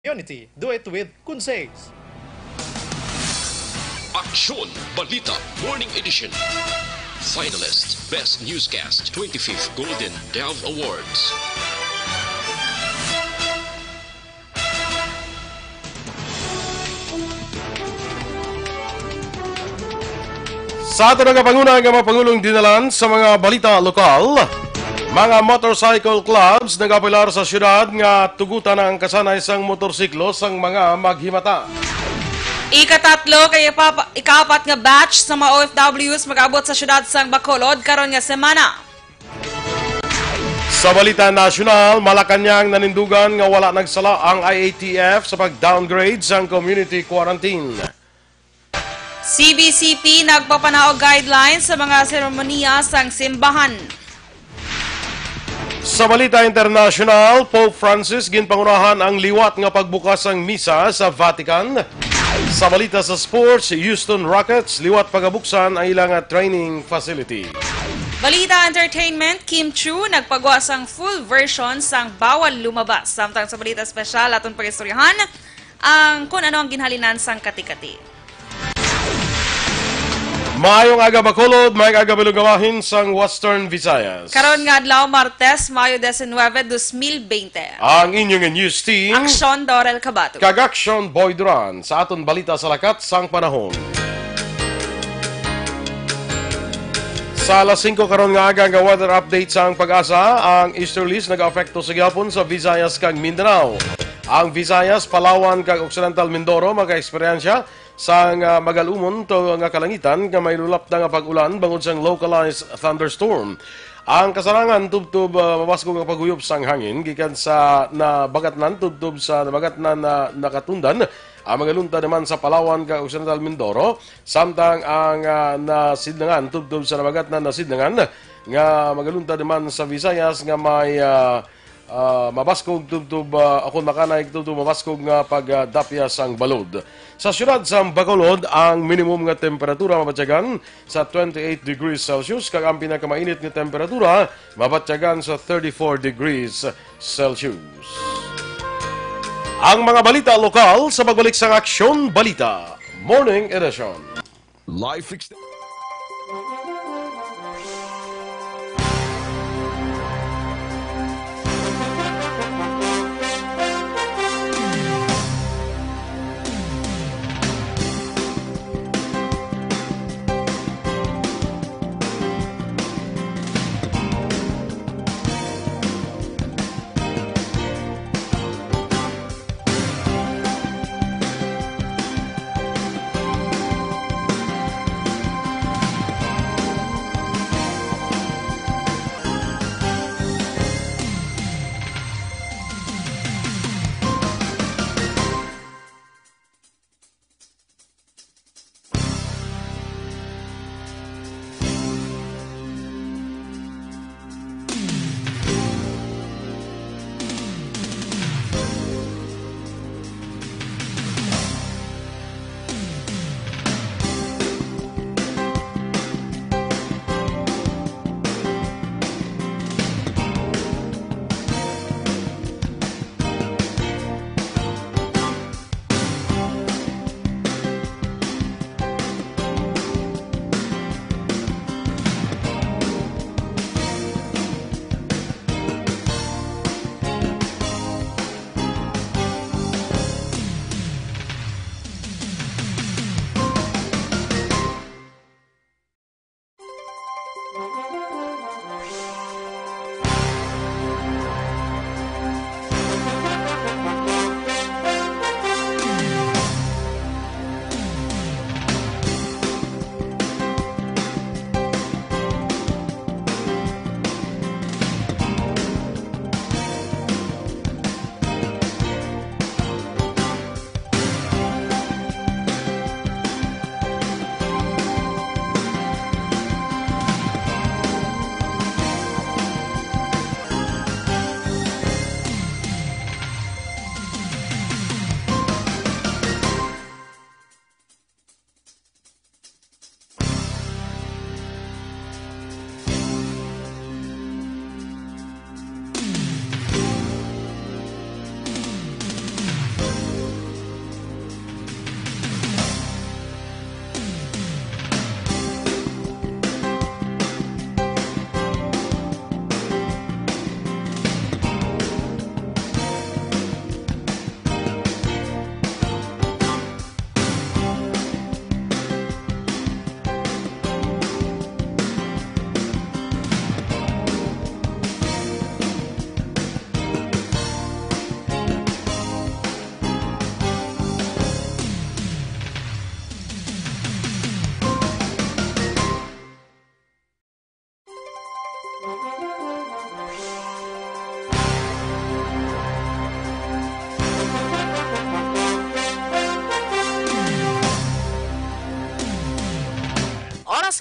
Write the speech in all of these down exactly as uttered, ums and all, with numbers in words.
Unity, do it with Kunsays. Aksyon Balita Morning Edition. Finalist, Best Newscast, twenty-fifth Golden Dove Awards. Sa aton nga panguna nga mga pangulong dinalan sa mga balita lokal, mga motorcycle clubs nagapilar sa syudad nga tugutan ang kasanay sang motorsiklo sang mga maghimata. Ikatatlo kay ipapa-, ikaapat nga batch sa mga O F Ws mag-abot sa syudad sang Bacolod karon nga semana. Sa balita nasyonal, Malacañang nanindugan nga wala nagsala ang I A T F sa pag-downgrade sang community quarantine. C B C P nagpapanaog guidelines sa mga seremoniya sang simbahan. Sa balita internasyonal, Pope Francis ginpangunahan ang liwat nga pagbukas sang misa sa Vatican. Sa balita sa sports, Houston Rockets liwat pagabuksan ang ila nga training facility. Balita entertainment, Kim Chiu nagpagwa sang full version sang Bawal Lumabas. Samtang sa balita espesyal, aton pag-istoryahan ang kun ano ang ginhalinan sang kati-kati. Maayong aga, Bacolod. Maayong aga, Balog Awahin sang Western Visayas. Karon nga adlaw, Martes, Mayo diecinuebe, dos mil veinte. Ang inyong news team. Aksyon, Dorel Cabato. Kag Aksyon, Boy Duran. Sa aton balita sa lakat sang panahon. Sa alas singko karon nga aga nga weather update sang PAGASA, ang easterlies nagaapekto sa gihapon sa Visayas kag Mindanao. Ang Visayas, Palawan, kag Occidental Mindoro makaeksperyensya sang, ah, magalumon to nga kalangitan nga may lulapda nga pag-ulan bangod sang localized thunderstorm. Ang kasarangan tubtob, ah, mabaskog nga paghuyop sang hangin gikan sa nabagatnan tubtob sa nabagatnan na nakatundan, ang magalunta naman sa Palawan kag Occidental Mindoro, samtang ang, ah, nasidlangan tubtob sa nabagatnan nasidlangan nga magalunta naman sa Visayas nga may, ah, ah, mabaskog tubtob, ah, akon makanay tubtob mabaskog nga pagdapya sang balod. Sa siyudad sang Bacolod, ang minimum nga temperatura mabatyagan sa twenty-eight degrees Celsius, kag ang pinakamainit nga temperatura mabatyagan sa thirty-four degrees Celsius. Ang mga balita lokal sa pagbalik sang Aksyon Balita Morning Edition. Life extension.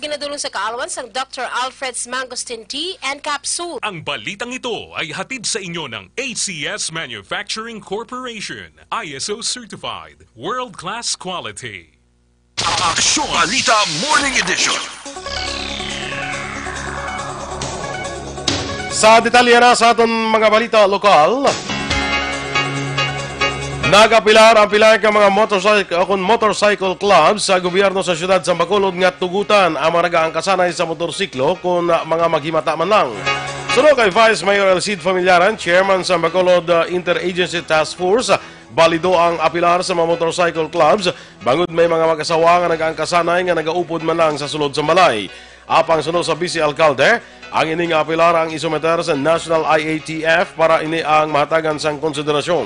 Nadulong sa kaalwan sang Doctor Alfred's Mangosteen Tea and Capsule. Ang balitang ito ay hatid sa inyo ng A C S Manufacturing Corporation, I S O certified, world-class quality. Aksyon Balita Morning Edition. Sa detalye na sa aton mga balita lokal, nagapilar ang pila ka mga motorcycle o kon motorcycle clubs sa gobyerno sa siyudad sa Bacolod nga tugutan ang mga nagaangkasanay sa motorsiklo kon mga maghimata man lang. Suno kay Vice Mayor Elcid Familiaran, chairman sa Bacolod, uh, Interagency Task Force, balido ang apilar sa mga motorcycle clubs bangod may mga mag-asawa nga nagaangkasanay nga nagaupod man lang sa sulod sa balay. Apang suno sa Vice Alkalde, ang ini nga apilar ang isumeter sa National I A T F para ini ang mahatagan sang konsiderasyon.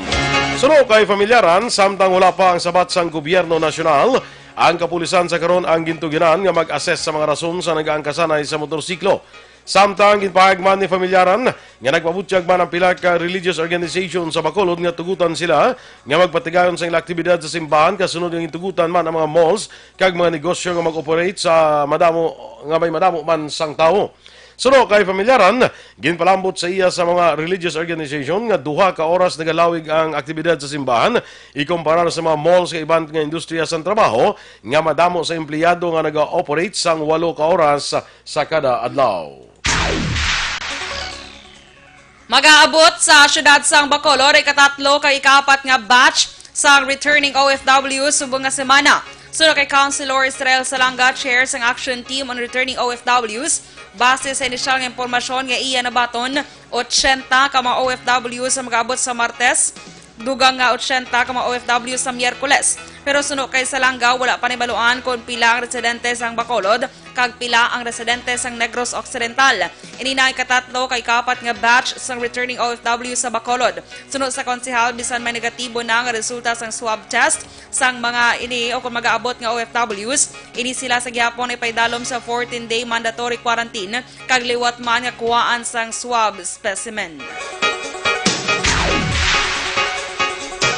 Suno kay Familiaran, samtang wala pa ang sabat sang gobyerno nasyonal, ang kapulisan sa karon ang gintuginan nga mag-assess sa mga rason sa nagaangkasanay sa motorsiklo. Samtang ginpahayag man ni Familiaran nga nagpabutyag man ang pila ka religious organization sa Bacolod nga tugutan sila nga magpatigayon sa ila aktibidad sa simbahan, kasunod nga gintugutan man ang mga malls kag mga negosyo nga mag-operate sa madamo nga may madamo man sang tawo. Suno kay Familiaran, ginpalambot sa iya sa mga religious organization nga duha ka oras nagalawig ang aktibidad sa simbahan ikumparar sa mga malls kag iban nga industriya sang trabaho nga madamo sa empleyado nga naga-operate sang walo ka oras sa kada adlaw. Mag-aabot sa siyudad sang Bacolod ikatatlo kag ikaapat nga batch sang returning O F W subong nga semana. Suno kay Councilor Israel Salanga, chair sang Action Team on Returning O F Ws, base sa inisyal nga impormasyon nga iya nabaton, ochenta ka mga O F W sa mag-aabot sa Martes, dugang nga ochenta ka mga O F W sa Miyerkules. Pero suno kay Salanga, wala pa nahibaluan kon pila ang residente sang Bacolod kag pila ang residente sang Negros Occidental. Ini na ikatatlo kag ikaapat nga batch sang returning O F W sa Bacolod. Suno sa konsehal, bisan may negatibo na nga resulta sang swab test sang mga ini o kon mag-aabot nga O F Ws, ini sila sa gihapon ipaidalom sa fourteen-day mandatory quarantine kag liwat man nga kuhaan sang swab specimen.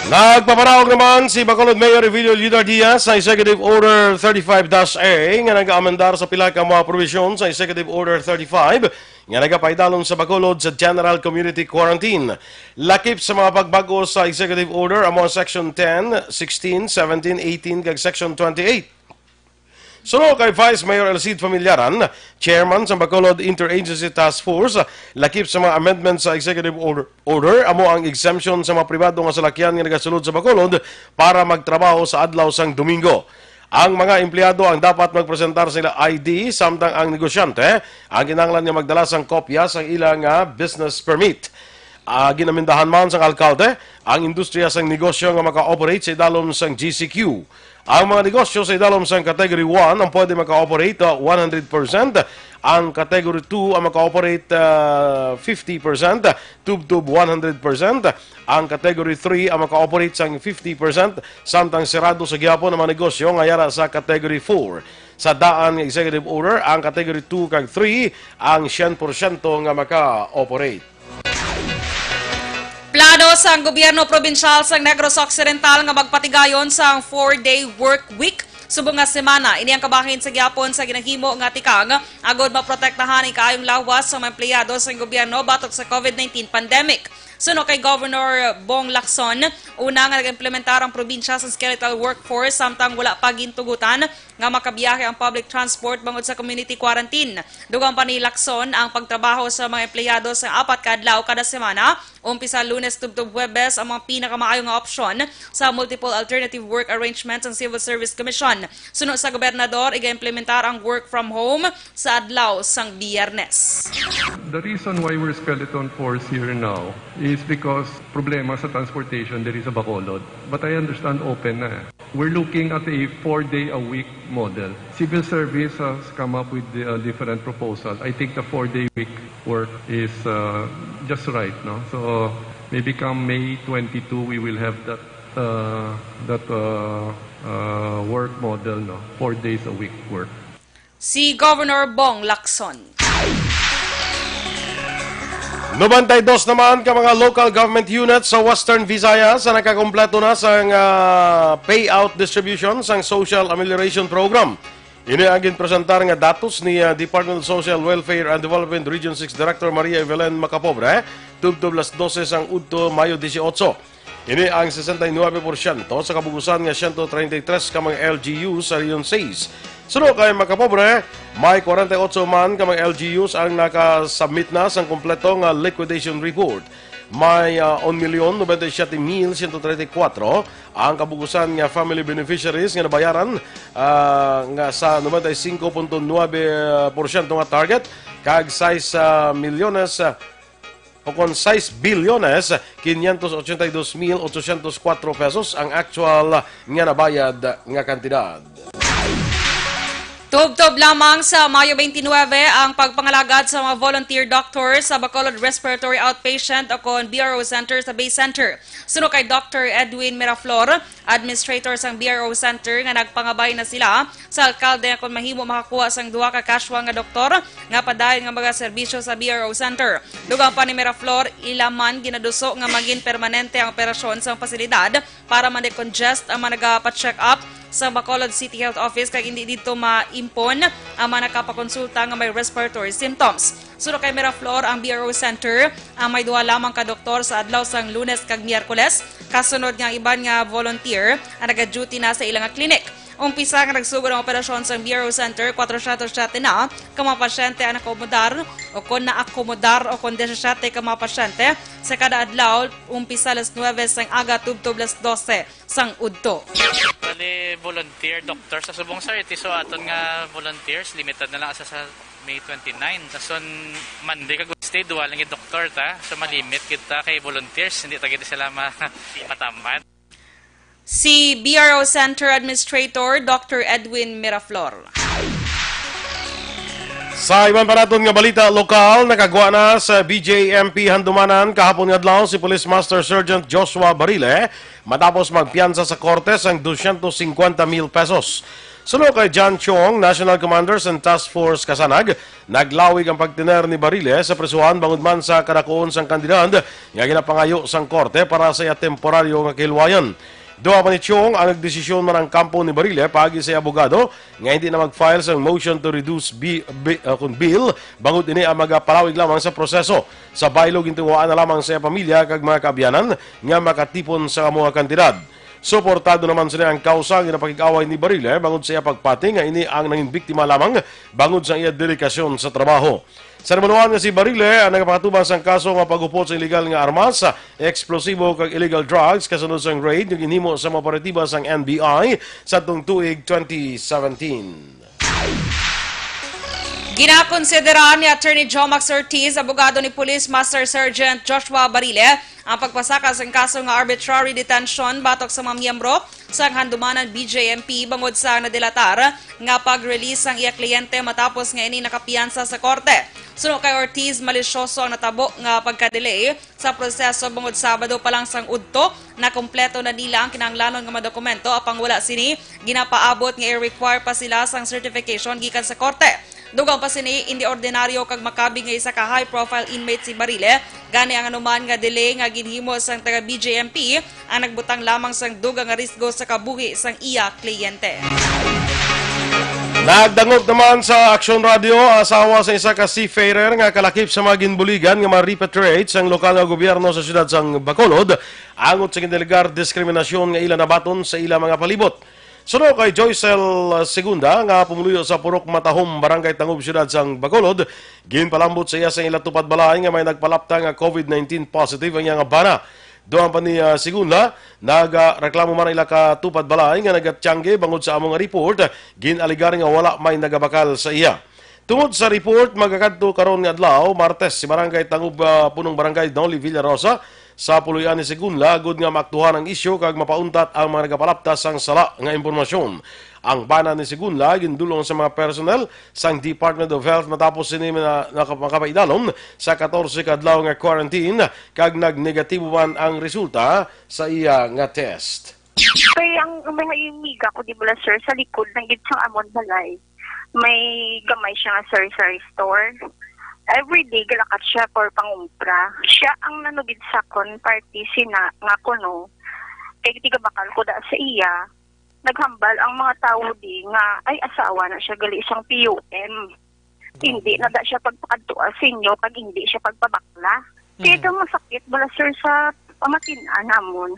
Nagpapanaog naman si Bacolod Mayor Evelio Leonard Diaz sa Executive Order thirty-five dash A nga nag-aamendar sa pila ka mga probisyon sa Executive Order thirty-five nga nagapaidalom sa Bacolod sa General Community Quarantine. Lakip sa mga pagbago sa Executive Order amo ang Section ten, sixteen, seventeen, eighteen, kag Section twenty-eight. Suno kay Vice Mayor Elcid Familiaran, chairman sa Bacolod Interagency Task Force, lakip sa mga amendments sa Executive Order, Order amo ang exemption sa mga pribado nga salakyan nga nagasulod sa Bacolod para magtrabaho sa adlaw sang Domingo. Ang mga empleyado ang dapat magpresentar sa ila I D, samtang ang negosyante ang kinahanglan nga magdala sang kopya sang ila nga business permit. Ah, ginamindahan man sang alkalde ang industriya sang negosyo nga maka-operate sa idalom sang G C Q. Ang mga negosyo sa idalom sang Category one ang pwede maka-operate, ah, one hundred percent, ang Category two ang maka-operate, ah, fifty percent, tubtob one hundred percent, ang Category three ang maka-operate sang fifty percent, samtang sirado sa gihapon ang mga negosyo nga yara sa Category four. Sa daan nga Executive Order, ang Category two kag three ang syen porsyento nga maka-operate. Plano sang gobyerno probinsyal sang Negros Occidental nga magpatigayon sang four-day work week subong nga semana. Ini ang kabahin sa gihapon sa ginahimo nga tikang agod maprotektahan ang kaayong lawas sa mga empleyado sang gobyerno batok sa COVID nineteen pandemic. Suno kay Governor Bong Lacson, una nga nag-implementar ang probinsya sa skeletal workforce samtang wala pa gintugutan nga makabiyahe ang public transport bangod sa community quarantine. Dugang pa ni Lacson, ang pagtrabaho sa mga empleyado sa apat ka adlaw kada semana, umpisa Lunes tubtob Huwebes, ang mga pinakamaayo nga opsyon sa multiple alternative work arrangements ang Civil Service Commission. Suno sa gobernador, iga-implementar ang work from home sa adlaw sang Biyernes. The reason why we're skeleton force here now is because problema sa transportation diri sa Bacolod. But I understand open na eh. We're looking at a four-day-a-week model. Civil Service has come up with the, uh, different proposal. I think the four-day week work is, uh, just right, no? So maybe come May twenty-two, we will have that, uh, that, uh, uh, work model, no? Four days a week work. Si Governor Bong Lacson. Nobantay dos naman ka mga local government units sa Western Visayas ang nakakompleto na sang, ah, payout distribution sang Social Amelioration Program. Ini ang ginpresentar nga datos ni, ah, Department of Social Welfare and Development Region six Director Maria Evelyn Macapobre, tubtob las dose sang udto, Mayo dieciocho. Ini ang sesenta y nuebe porsyento sa kabugusan nga siyento treinta y tres ka mga L G U sa Region six. Suno kay Macapobre, may kwarenta y ocho man ka mga L G Us ang nakasubmit na sang kompleto nga liquidation report. May, ah, un milyon nobenta y siyete mil siyento treinta y kuwatro ang kabugusan nga family beneficiaries nga nabayaran, ah, nga sa nobenta y singko punto nuebe porsyento nga target, kag sais, ah, milyones, ah, o kon sais bilyones, quinientos ochenta y dos mil ochocientos cuatro pesos ang actual nga nabayad nga kantidad. Tubtob lamang sa Mayo twenty-nine ang pagpangalagad sa mga volunteer doctor sa Bacolod Respiratory Outpatient o kon B R O Center sa Bay Center. Suno kay Doctor Edwin Miraflor, administrator sang B R O Center, nga nagpangabay na sila sa alkalde nga kon mahimo makakuha sang duha ka casual nga doktor nga padayon nga magaserbisyo sa B R O Center. Dugang pa ni Miraflor, ila man ginaduso nga magin permanente ang operasyon sang pasilidad para ma-decongest ang mga nagapa-check up sa Bacolod City Health Office kag indi didto maimpon ang mga nakapakonsulta nga may respiratory symptoms. Suno kay Miraflor, ang B R O Center ang may duha lamang ka doktor sa adlaw sang Lunes kag Miyerkules, kasunod nga ang iban nga volunteer ang naga-duty na sa ila nga clinic. Umpisa nga nagsugod ang operasyon sang B R O Center, kuwatrosyentos siyete na ka mga pasyente ang naakomodar o kon naakomodar o kon disisiete ka mga pasyente sa kada adlaw, umpisa alas nuebe sang aga tubtob alas dose sang udto. Bali, volunteer doctor sa subong, sir. Iti so aton nga volunteers, limited na lang asa sa May twenty-nine. Dason Monday kag Wednesday, duha lang yung doktor ta. So, malimit kita kay volunteers, hindi ta gid sila ma matamad. Si B R O Center Administrator Doctor Edwin Miraflor. Sa iban pa naton nga balita lokal, nakagwa na sa B J M P Handumanan kahapon nga adlaw si Police Master Sergeant Joshua Barile matapos magpiyansa sa korte sang dosyentos singkwenta mil pesos. Suno kay John Chong, National Commander sang Task Force Kasanag, naglawig ang pagtener ni Barile sa prisuhan bangod man sa kadakuon sang kandidad nga ginapangayo sang korte para sa iya temporaryo nga kahilwayan. Duha pa ni Chong ang nagdesisyon man ang kampo ni Barile paagi sa iya abogado nga hindi na mag-file sang motion to reduce bi-, bi-, uh, kun bail, bangod ini ang magapalawig lamang sa proseso. Sa baylo, gintinguhaan na lamang sa iya pamilya kag mga kaabyanan nga makatipon sa amo nga kantidad. Suportado naman sila ang kausa nga ginapakig-away ni Barile bangod sa iya pagpati nga ini ang nangin biktima lamang bangod sa iya dedikasyon sa trabaho. Sa nabaluan nga si Barile ang nagapakatubang sang kaso nga pag-upod sa illegal nga armas, eksplosibo kag illegal drugs kasunod sang raid nga ginhimo sa mga operatiba sang N B I sa tung tuig twenty seventeen. Ginakonsidera ni Attorney Jomax Ortiz, abogado ni Police Master Sergeant Joshua Barile, ang pagpasaka sang kaso nga arbitrary detention batok sa mga miyembro sang Handumanan B J M P bangod sa nadelatar nga pag-release sang iya kliyente matapos nga ini nakapiyansa sa korte. Suno kay Ortiz, malisyoso ang natabo nga pagka-delay sa proseso bangod Sabado pa lang sang udto, nakumpleto na nila ang kinahanglanon nga mga dokumento, apang wala sini ginapaabot nga i-require pa sila sang certification gikan sa korte. Dugang pa sini, indi ordinaryo kag makabig nga isa ka high-profile inmate si Barile, gani ang anuman nga delay nga ginhimo sang taga B J M P ang nagbutang lamang sang dugang nga risgo sa kabuhi sang iya kliyente. Nagdangop naman sa Aksyon Radio ang asawa sa isa ka seafarer nga kalakip sa mga ginbuligan nga ma-repatriate sang lokal nga gobyerno sa siyudad sang Bacolod, angot sa gindelegar diskriminasyon nga ila nabaton sa ila mga palibot. Suno kay Joycel Segunda, nga pumuluyo sa Purok Matahom, Barangay Tangub, siyudad sang Bacolod, ginpalambot sa iya sa ila tupad balay nga may nagpalapta nga COVID nineteen positive ang iya nga bana. Dugang pa ni, ah, Segunda, nagareklamo man ang ila ka tupad balay nga nagatiyangge bangod sa amo nga report, gin-alegar nga wala may nagabakal sa iya. Tungod sa report, magakadto karon nga adlaw, Martes, si Barangay Tangub, ah, Punong Barangay Noli Villarosa sa puloy-an ni Segunda, agud nga maaktuhan ang isyu kag mapauntat ang mga nagapalapta sang sala nga impormasyon. Ang bana ni Segunda gindul-ong sa mga personnel sang Department of Health matapos sini na, naka-, makapaidalom sa katorse ka adlaw nga quarantine, kag nagnegatibo man ang resulta sa iya nga test. Kay ang mga amiga ko, di bala, sir, sa likod lang gid sang amon balay, may gamay siya nga sari-sari store. Everyday galakat siya for pangumpra. Siya ang nanugid sa akon, party sina nga kuno kay tigabakal ko da sa iya. naghambal ang mga tawo di nga, ay, asawa na siya, gali siyang P U M. Hindi na da siya pagpakadtua sa inyo pag hindi siya pagpabakla. Kaya Mm. daw masakit bala, sir, sa pamatin-an namon.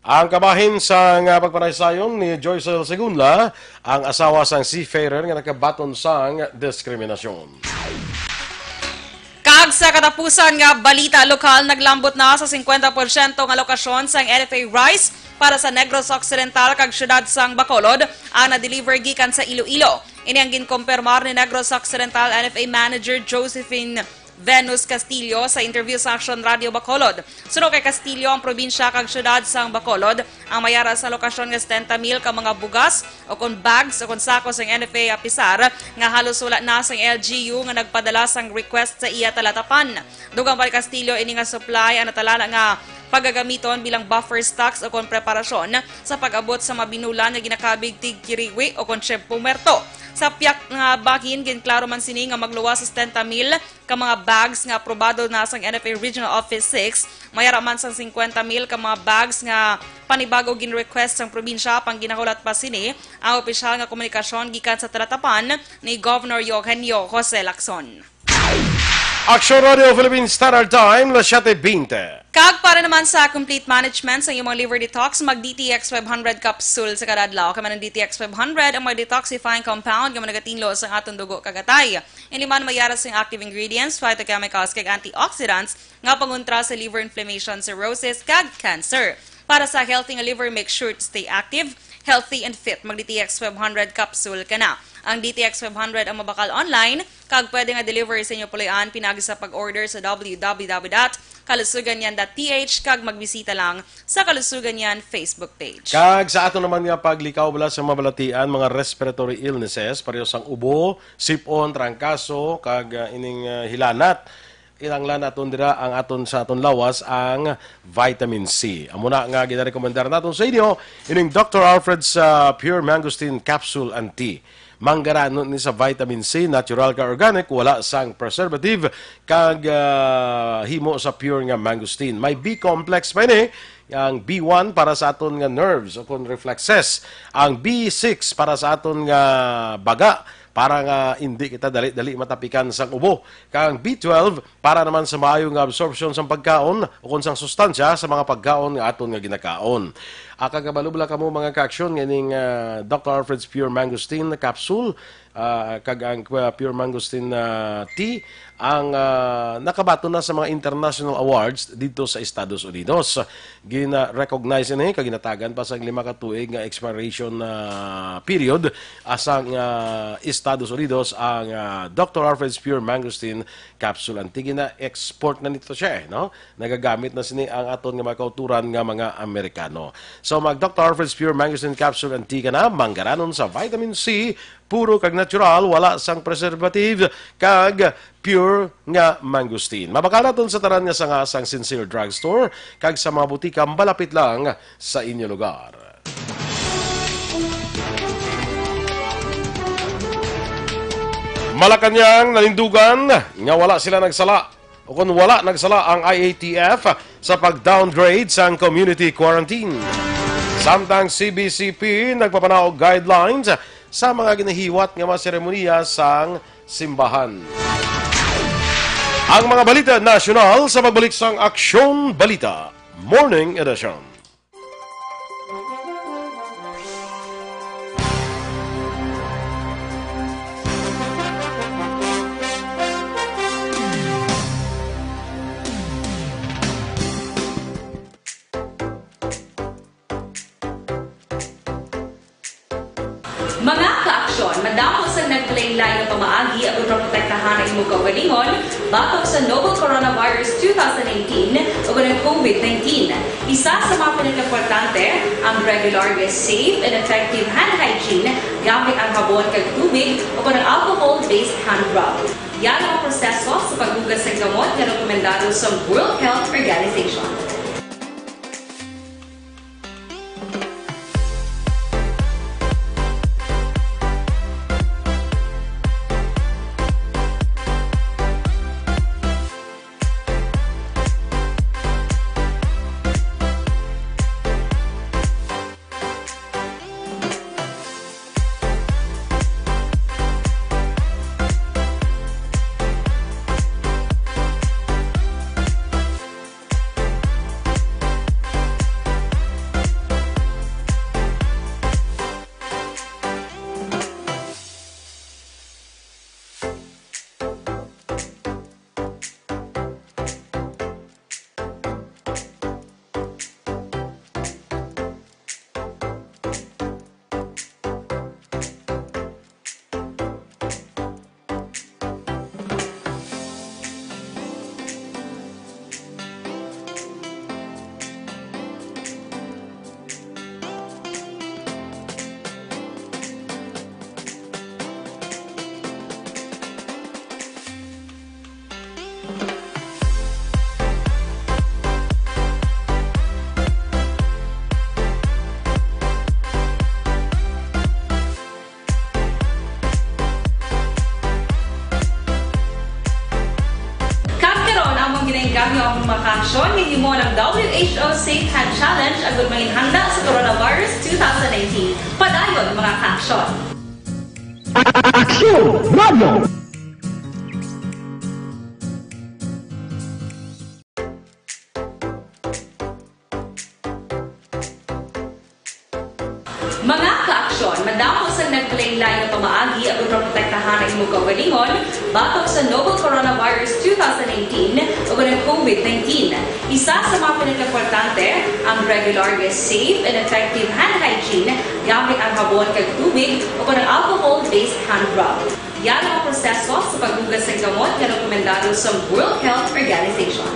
Ang kabahin sang, ah, pagpanaysayon ni Joycel Segunla, ang asawa sang seafarer nga nakabaton sang diskriminasyon. Kag sa katapusan nga balita lokal, naglambot na sa singkwenta porsyento nga lokasyon sang N F A rice para sa Negros Occidental kag siyudad sang Bacolod ang na-deliver gikan sa Iloilo. Ini ang ginkumpirmar ni Negros Occidental N F A Manager Josephine Venus Castillo sa interview sa Action Radio Bacolod. Suno kay Castillo, ang probinsya kag siyudad sang Bacolod ang mayara sa lokasyon nga setenta mil ka mga bugas o kon bags o kon sako sang N F A apisar nga halos wala na sang L G U nga nagpadala sang request sa iya talatapan. Dugang pa ni Castillo, ini nga supply ang natalana nga pagagamiton bilang buffer stocks o kon preparasyon sa pag-abot sa mabinulan nga ginakabig tig kiriwi o kon tiyempo muerto. Sa piyak nga bahin, ginklaro man sini nga magluwas sa setenta mil ka mga bags nga aprobado na sang N F A Regional Office six, mayara man sang singkwenta mil ka mga bags nga panibago gin-request sang probinsya. Panginahulat pa sini ang opisyal nga komunikasyon gikan sa talatapan ni Governor Eugenio Jose Lacson. Action Radio Philippines Standard Time, las siete veinte. Kag para naman sa complete management sa imong liver detox, mag D T X five hundred capsule sa kada adlaw. Kay man ang D T X five hundred ang may detoxifying compound nga managatilo sa aton dugo kag atay. Ini man mayara sing active ingredients, phytochemicals, kag antioxidants nga pangontra sa liver inflammation, cirrhosis, kag cancer. Para sa healthy nga liver, make sure to stay active, healthy, and fit. Mag D T X five hundred capsule ka na. Ang D T X five hundred ang mabakal online, kag pwede nga deliver sa inyo puloy-an pinagi sa pag-order sa W W W dot kalusugan yan dot P H kag magbisita lang sa Kalusugan Yan Facebook page. Kag sa ato naman nga paglikaw bala sa mabalatian, mga respiratory illnesses, pareho sang ubo, sip-on, trangkaso, kag, ah, ining, ah, hilanat, kinahanglan naton dira ang aton, sa aton lawas ang vitamin C. Amo na nga ginarekomendar naton sa inyo ining Doctor Alfred's, ah, Pure Mangosteen Capsule and Tea. Manggaranon ni sa vitamin C, natural ka organic, wala sang preservative, kag, ah, himo sa pure nga mangosteen. May B complex pa ini, ang B one para sa aton nga nerves o kon reflexes, ang B six para sa aton nga baga, para nga indi kita dali-dali matapikan sang ubo, kag ang B twelve para naman sa maayo nga absorption sang pagkaon o kon sang sustansya sa mga pagkaon nga aton nga ginakaon. Ah, kag kabalo bala kamo, mga ka-aksyon, nga ining, ah, Doctor Alfred's Pure Mangosteen Capsule, ah, kag ang, ah, Pure Mangosteen, ah, Tea ang, ah, nakabaton na sa mga international awards didto sa Estados Unidos. Gina-recognize ini kag ginatagan pa sang lima ka tuig nga expiration, ah, period, ah, sang, ah, Estados Unidos ang, ah, Doctor Alfred's Pure Mangosteen Capsule and Tea. Gina-export na nito siya, eh, no? Nagagamit na sini ang aton nga mga kauturan nga mga Amerikano. So, mag Doctor Alfred's Pure Mangosteen Capsule and Tea ka na, manggaranon sa vitamin C, puro kag natural, wala sang preservative, kag pure nga mangosteen. Mabakal naton sa tanan nga sanga sang Sincere Drugstore kag sa mga butika malapit lang sa inyo lugar. Malacañang nanindugan nga wala sila nagsala o kon wala nagsala ang I A T F sa pag-downgrade sang community quarantine. Samtang C B C P nagpapanaog guidelines sa mga ginahiwat nga mga seremoniya sang simbahan. Ang mga balita nasyonal sa pagbalik sang Aksyon Balita Morning Edition. Mga kaaksyon, madamo sang naglain-lain nga pamaagi aron maprotektahan ang imong kaugalingon batok sa novel coronavirus two thousand nineteen o ang COVID nineteen. Isa sa mga pinakaimportante, ang regular nga safe and effective hand hygiene gamit ang habon kag tubig o ang alcohol-based hand rub. Yara ang proseso sa paghugas sa gamot nga rekomendado sa World Health Organization. Safe Hand Challenge agud manginhanda sa coronavirus two thousand nineteen. Padayon, mga ka-aksyon! Aksyon! Radyo! Mga ka-aksyon, madamo sang naglain-lain nga pamaagi agud maprotektahan ang imo kaugalingon batok sa novel coronavirus two thousand nineteen ug ang COVID nineteen. Isa sa mga pinakaimportante ang regular nga safe and effective hand hygiene gamit ang habon kag tubig o kon ang alcohol-based hand rub. Yara ang proseso sa paghugas sang gamot nga rekomendado sa World Health Organization.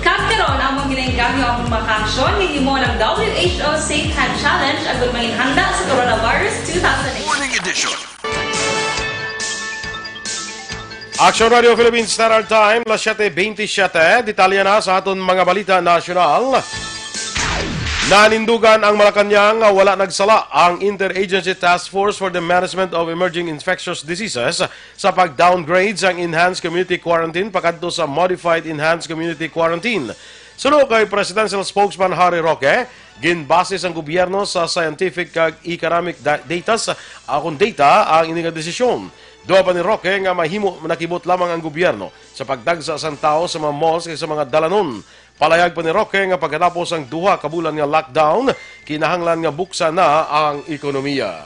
Kag karon, among ginaengganyo ang mga ka-aksyon nga himo ang W H O Safe Hand Challenge agud manginhanda sa coronavirus two thousand eight. Morning edition. Action Radio Philippines Standard Time, las siete veintisiete. Detalye na sa aton mga balita nasyonal. Nanindugan ang Malacañang nga wala nagsala ang Interagency Task Force for the Management of Emerging Infectious Diseases sa pag-downgrade sang Enhanced Community Quarantine pakadto sa Modified Enhanced Community Quarantine. Suno kay Presidential Spokesman Harry Roque, ginbase sang gobyerno sa scientific kag economic da-, data sa, akon data ang ini nga desisyon. Duha pa ni Roque nga mahimo nakibot lamang ang gobyerno sa pagdagsa sang tawo sa mga malls kag sa mga dalanon. Palayag pa ni Roque nga pagkatapos ang duha ka bulan nga lockdown, kinahanglan nga buksan na ang ekonomiya.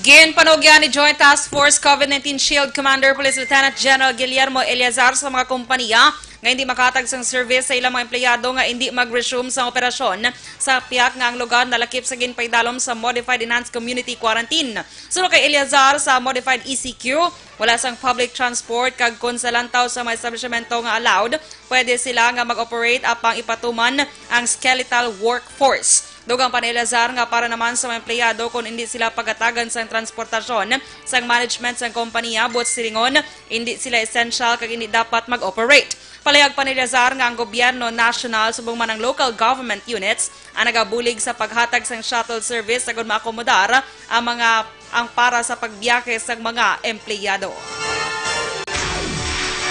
Ginpanugyan ni Joint Task Force COVID nineteen Shield Commander Police Lieutenant General Guillermo Eleazar sa mga kompanya nga hindi makahatag sang service sa ilang mga empleyado nga hindi mag-resume sa operasyon sa pihak nga ang lugar nalakip sa ginpaidalom sa Modified Enhanced Community Quarantine. Suno kay Eleazar, sa Modified E C Q, wala sang public transport kag kon sa lantaw sa mga establishmento nga allowed, pwede sila nga mag-operate apang ipatuman ang skeletal workforce. Dugang pa ni Eleazar nga para naman sa mga empleyado, kon indi sila pagatagan sang transportasyon sang management sang kompanya, buot silingon, indi sila essential kag indi dapat mag-operate. Palayag pa ni Eleazar nga ang gobyerno nasyonal subong man ang local government units ang nagabulig sa paghatag sang shuttle service agud maakomodar ang mga, ang para sa pagbiyahe sang mga empleyado.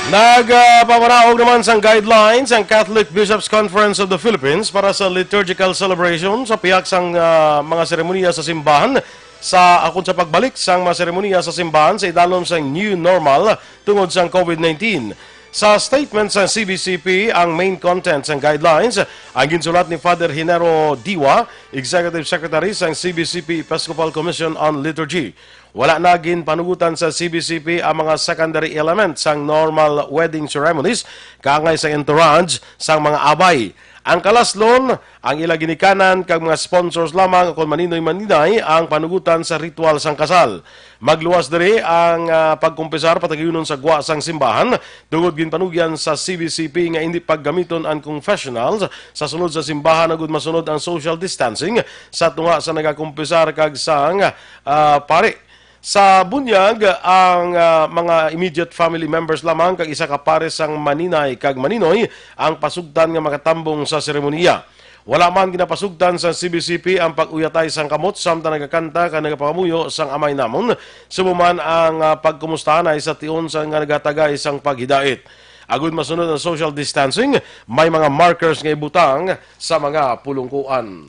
Nagpamanaog naman sang guidelines ang Catholic Bishops' Conference of the Philippines para sa liturgical celebration sa pihak sang, ah, mga seremonya sa simbahan sa, akon sa pagbalik sang mga seremonya sa simbahan sa idalom sang new normal tungod sang COVID nineteen. Sa statement sa C B C P, ang main content sang guidelines ang ginsulat ni Father Hinero Diwa, Executive Secretary sang C B C P Episcopal Commission on Liturgy. Wala na ginpanugutan sa C B C P ang mga secondary elements sang normal wedding ceremonies, kaangay sa entourage sang mga abay. Ang kalaslon, ang ila ginikanan kag mga sponsors lamang kon maninoy-maninay ang panugutan sa ritual sang kasal. Magluwas diri ang, ah, pagkumpisar patagayunon sa gwa sang simbahan, tungod ginpanugyan sa C B C P nga indi paggamiton ang confessionals sa sulod sa simbahan agud masunod ang social distancing sa tunga sa nagakumpisar kag sang, ah, pari. Sa bunyag, ang, ah, mga immediate family members lamang kag isa ka pares sang maninay kag maninoy ang pasugtan nga makatambong sa seremoniya. Wala man ginapasugtan sa C B C P ang pag-uyatay sang kamot, samtang nagakanta kag nagapangamuyo sang Amay Namon, subong man ang, ah, pagkumustahanay sa tion sa nga nagatagay sang paghidait. Agud masunod ang social distancing, may mga markers nga ibutang sa mga pulungkuan.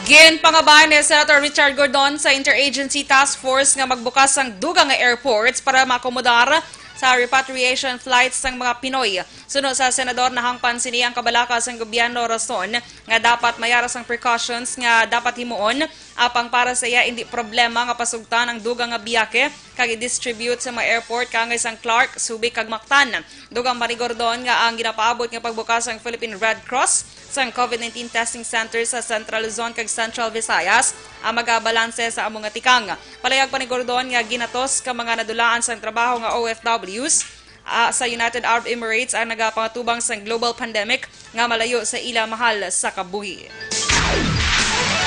Ginpangabay ni Senator Richard Gordon sa Interagency Task Force nga magbukas sang dugang nga airports para maakomodar sa repatriation flights sang mga Pinoy. Suno sa senador, nahangpan sini ang kabalaka sang gobyerno, rason nga dapat may ara sang precautions nga dapat himuon, apang para sa iya indi problema nga pasugtan ang dugang nga biyake kag i-distribute sa mga airport kaangay sang Clark, Subic kag Mactan. Dugang pa ni Gordon nga ang ginapaabot nga pagbukas sang Philippine Red Cross sang COVID nineteen testing center sa Central Luzon kag Central Visayas ang magabalanse sa amo nga tikang. Palayag pa ni Gordon nga ginatos ka mga nadulaan sang trabaho nga O F Ws, ah, sa United Arab Emirates ang nagapangatubang sang global pandemic nga malayo sa ila mahal sa kabuhi.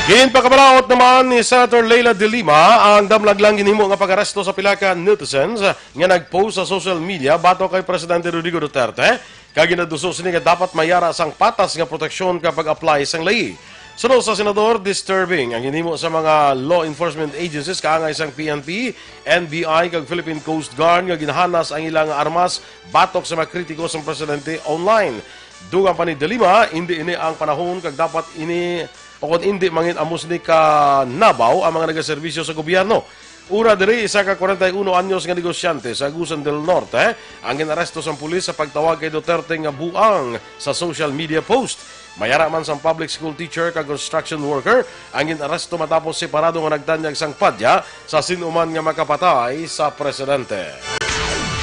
Ginpakabalaod naman ni Senator Leila de Lima ang damlaglang ginhimo nga pag-aresto sa pila ka netizens nga nag-post sa social media batok kay Presidente Rodrigo Duterte, kag ginaduso sini nga dapat may ara sang patas nga proteksyon kag pag-apply sang ley. Suno sa senador, disturbing ang ginhimo sa mga law enforcement agencies kaangay sang P N P, N B I, kag Philippine Coast Guard nga ginhanas ang ilang armas batok sa mga kritiko sang presidente online. Dugang pa ni De Lima, indi ini ang panahon kag dapat ini o kon indi mangin amo sini ka nabaw ang mga nagaserbisyo sa gobyerno. Ura diri, isa ka kwarenta y uno anyos nga negosyante sa Agusan del Norte ang ginaresto sang pulis sa pagtawag kay Duterte nga buang sa social media post. May ara man sang public school teacher kag construction worker ang ginaresto matapos separado nga nagtanyag sang padya sa sin-o man nga makapatay sa presidente.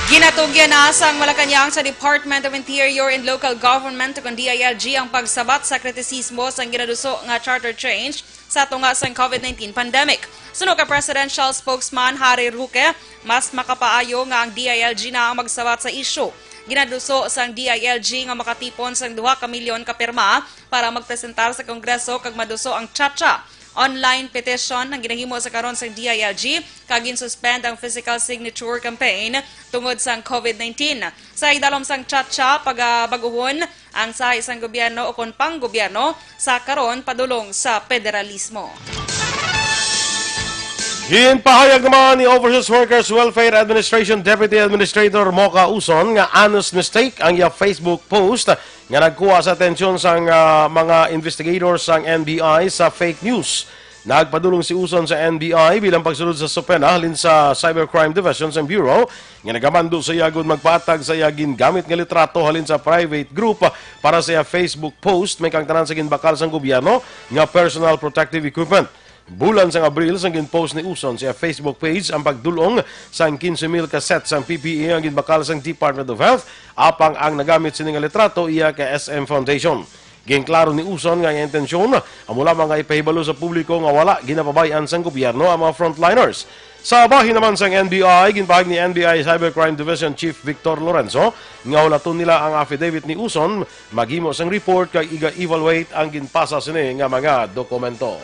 Ginatugyan na sang Malacañang sa Department of Interior and Local Government, kon D I L G, ang pagsabat sa kritisismo sang ginaduso nga charter change sa tunga sang COVID nineteen pandemic. Suno kay Presidential Spokesman Harry Roque, mas makapaayo nga ang D I L G na ang magsabat sa isyu. Ginaduso sang D I L G nga makatipon sang duha ka milyon ka pirma para magpresentar sa Kongreso kag maduso ang CHACHA. Online petition ang ginahimo sa karon sang D I L G, kag ginsuspend ang physical signature campaign tungod sang COVID nineteen. Sa idalom sang CHACHA, pagabag-uhon ang sahi sang gobyerno o kon panggobyerno sa karon padulong sa federalismo. Ginpahayag naman ni Overseas Workers Welfare Administration Deputy Administrator Mocha Uson nga honest mistake ang iya Facebook post nga nagkuha sa atensyon sang, ah, mga investigators sang N B I sa fake news. Nagpadulong si Uson sa N B I bilang pagsulod sa subpoena halin sa Cybercrime Division sang Bureau nga nagamando sa iya gud magpatag sa iya gingamit nga litrato halin sa private group para sa iya Facebook post, may kang tanan sa ginbakal sang gobyerno nga personal protective equipment. Bulan sang Abril, sang gin-post ni Uson sa Facebook page ang pagdul-ong sang quince mil ka set sang P P E ang ginbakal sang Department of Health, apang ang nagamit sini nga litrato iya ka S M Foundation. Ginklaro ni Uson nga iya intensyon amo lamang nga ipahibalo sa publiko nga wala ginapabay-an sang gobyerno ang mga frontliners. Sa bahin naman sang N B I, ginpahayag ni N B I Cybercrime Division Chief Victor Lorenzo nga hulaton nila ang affidavit ni Uson, maghimo sang report kag iga-evaluate ang ginpasa sini nga mga dokumento.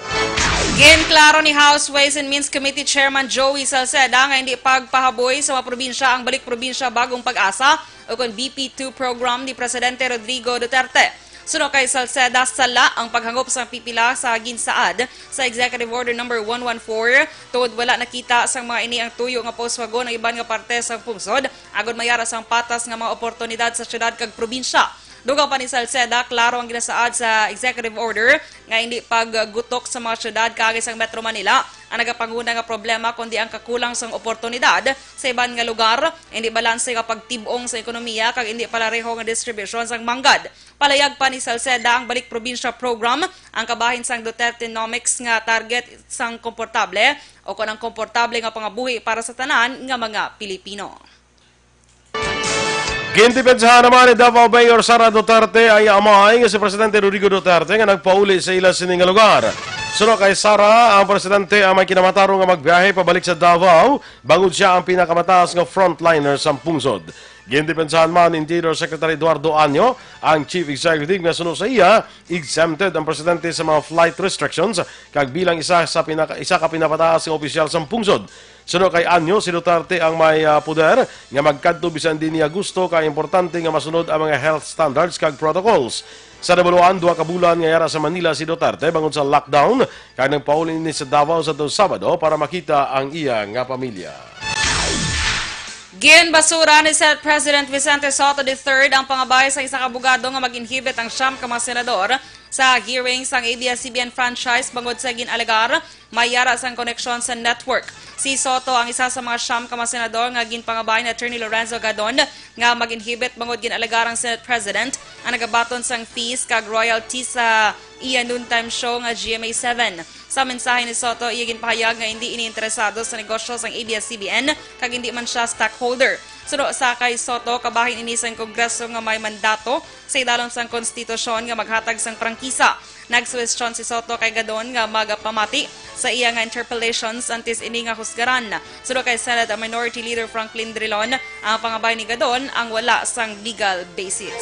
Ginklaro ni House Ways and Means Committee Chairman Joey Salceda nga hindi pagpahaboy sa mga probinsya ang balik probinsya Bagong Pag-asa o kon B P two program ni Presidente Rodrigo Duterte. Suno kay Salceda, sala ang paghangop sang pipila sa ginsaad sa Executive Order Number One One Four, tungod wala nakita sang mga ini ang tuyo nga pauswagon ang iban nga parte sang pungsod, agod mayara sang patas nga mga oportunidad sa syudad kag probinsya. Dugang pa ni Salceda, klaro ang ginasaad sa Executive Order nga hindi paggutok sa mga syudad kaagi sang Metro Manila ang nagapanguna nga problema, kundi ang kakulang sang oportunidad sa iban nga lugar, hindi balanse nga pagtib-ong sa ekonomiya, kag hindi palareho nga distribusyon sang manggad. Palayag pa ni Salceda, ang Balik Probinsya Program ang kabahin sang Dutertenomics nga target sang komportable o kon ang komportable nga pangabuhi para sa tanan nga mga Pilipino. Gindepensahan naman ni Davao Mayor Sara Duterte ang iya amay nga si Presidente Rodrigo Duterte nga nagpauli sa ila sini nga lugar. Suno kay Sara, ang presidente ang may kinamatarong nga magbiyahe pabalik sa Davao, bangod sia ang pinakamataas nga frontliner sa pungsod. Gindepensahan man ni Interior Secretary Eduardo Año ang Chief Executive nga suno sa iya, exempted ang presidente sa mga flight restrictions kag bilang isa sa pinaka, isa ka pinapataas nga opisyal sa pungsod. Suno kay Año, si Duterte ang may, ah, poder nga magkadto bisan di niya gusto, kay importante nga masunod ang mga health standards kag protocols. Sa nabaluan, duha ka bulan nga yara sa Manila si Duterte bangod sa lockdown, kag nagpauli ini sa Davao sa Sabado para makita ang iya nga pamilya. Ginbasura ni Senate President Vicente Sotto the third ang pangabay sa isa ka abogado nga mag-inhibit ang siyam ka mga senador sa hearing sang A B S C B N franchise bangod sa gin-alegar may yara sang koneksyon sa network. Si Sotto ang isa sa mga siyam ka mga senador nga ginpangabay ni Attorney Lorenzo Gadon nga mag-inhibit bangod gin-alegar ang Senate President ang nagabaton sang fees kag royalty sa iya noontime show nga G M A seven. Sa mensahe ni Sotto, iya ginpahayag nga hindi ini interesado sa negosyo sang A B S C B N kag hindi man siya stockholder. Suno sa kay Sotto, kabahin ini sang Kongreso nga may mandato sa idalom sang konstitusyon nga maghatag sang prangkisa. Nagsuwestyon si Sotto kay Gadon nga magapamati sa iya nga interpellations antes ini nga husgaran. Suno kay Senate Minority Leader Franklin Drilon, ang pangabay ni Gadon ang wala sang legal basis.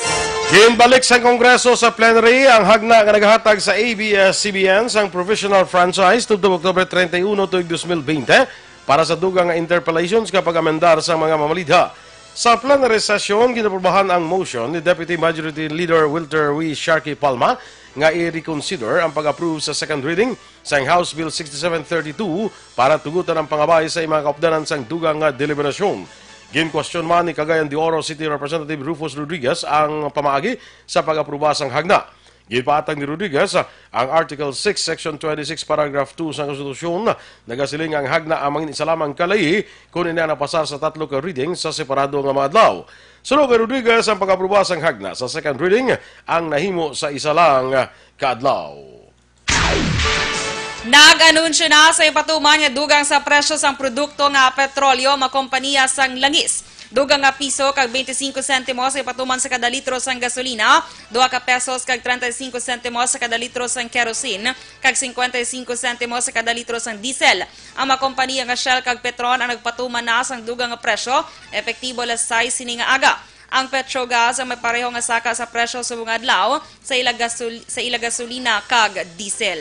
Ginbalik sang Kongreso sa plenary ang hagna nga nagahatag sa A B S C B N sang provisional franchise tubtob October treinta y uno tuig dos mil bente para sa dugang nga interpellations kag pag-amendar sa mga mamalidha. Sa plenary session, ginaprubahan ang motion ni Deputy Majority Leader Wilter V. Sharkey Palma nga i-reconsider ang pag-approve sa second reading sang House Bill sixty-seven thirty-two para tugutan ang pangabay sa mga kaupdanan sang dugang nga deliberasyon. Ginkwestiyon man ni Cagayan de Oro City Representative Rufus Rodriguez ang pamaagi sa pag-apruba sang hagna. Ginpaatag ni Rodriguez ang Article six, Section twenty-six, Paragraph two sa Konstitusyon. Nagasiling nga ang hagna ang mangin isa lamang ka ley kon ini ang napasar sa tatlo ka reading sa separado nga mga adlaw. Suno kay Rodriguez, ang pag-apruba sang hagna sa second reading ang nahimo sa isa lang ka adlaw. Nag-anunsyo na sa ipatuman nga dugang sa presyo sang produkto nga petrolyo ang mga kompanya sang langis. Dugang nga piso kag twenty-five sentimos ang ipatuman sa kada litro sang gasolina, duha ka pesos kag treinta y cinco sentimos sa kada litro sang kerosene, kag cincuenta y cinco sentimos sa kada litro sang diesel. Ang mga kompanya nga Shell kag Petron ang nagpatuman na sang dugang nga presyo, epektibo alas sais sini nga aga. Ang Petrogas ang may pareho nga saka sa presyo subong adlaw sa ila gasul-, sa ila gasolina kag diesel.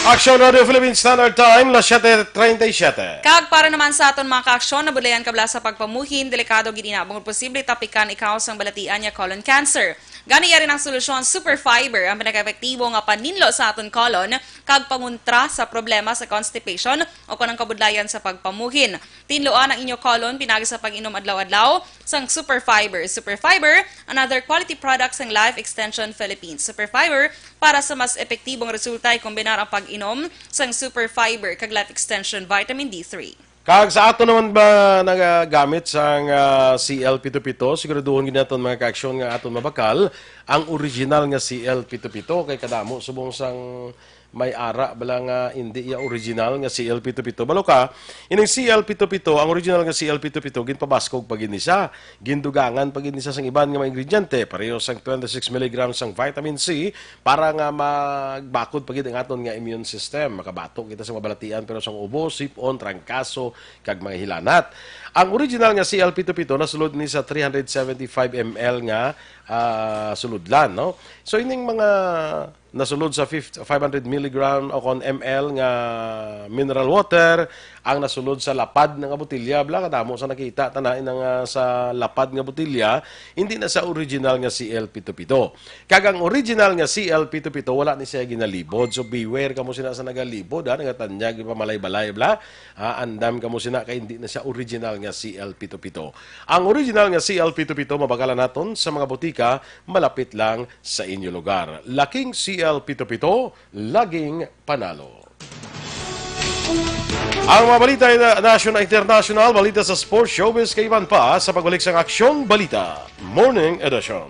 Action Radio Philippine Standard Time, las siete treinta y siete. Kag para naman sa aton mga kaaksyon, nabudlayan kabla sa pagpamuhin, delikado gid ina bangod posible tapikan ikaw sang balatian nga colon cancer. Gani, yari ang solusyon, Super Fiber, ang pinakaepektibo nga paninlo sa aton colon kag pangontra sa problema sa constipation o kon ang kabudlayan sa pagpamuhin. Tinluan ang inyo colon pinagi sa pag-inom adlaw-adlaw sang Super Fiber. Super Fiber, another quality product sang Life Extension Philippines. Super Fiber, para sa mas epektibong resulta, ikombinar ang pag-inom sang Super Fiber kag Life Extension Vitamin D three. Kag sa ato naman ba nagagamit sang, ah, C L pito pito, siguraduhon gid naton, mga kaaksyon, nga aton mabakal ang original nga C L pito pito, kay kadamo subong sang may ara bala nga indi iya original nga C L pito pito. Balo ka, ining C L pito pito, ang original nga C L pito pito, ginpabaskog pa gid ni siya. Gindugangan pa gid ni siya sang iban nga mga ingrediente, pareho sang twenty-six milligrams sang vitamin C para nga magbakod pa gid ang aton nga immune system. Makabato kita sa mabalatian, pero sang ubo, sip-on, trangkaso, kag mga hilanat. Ang original nga C L pito pito nasulod ni sa three hundred seventy-five M L nga, ah, sulodlan, no? So, ining mga nasulod sa fif-, five hundred milligram o kon M L nga mineral water, ang nasulod sa lapad na nga botelya, bala, kadamo sa nakita ta na inang, ah, sa lapad nga botelya, hindi na sa original nga C L pito pito. Kag ang original nga C L pito pito, wala ni siya ginalibod. So, beware kamo sina sa nagalibod, ha, nagatanyag, pamalay-balay, bala. Ha, andam kamo sina kay hindi na siya original nga C L pito pito. Ang original nga C L pito pito, mabakal naton sa mga botika malapit lang sa inyo lugar. Laking C L pito pito, laging panalo. Ang mga balita na-, national, international, balita sa sports, showbiz, kay iban pa sa pagbalik sang Aksyon Balita Morning Edition.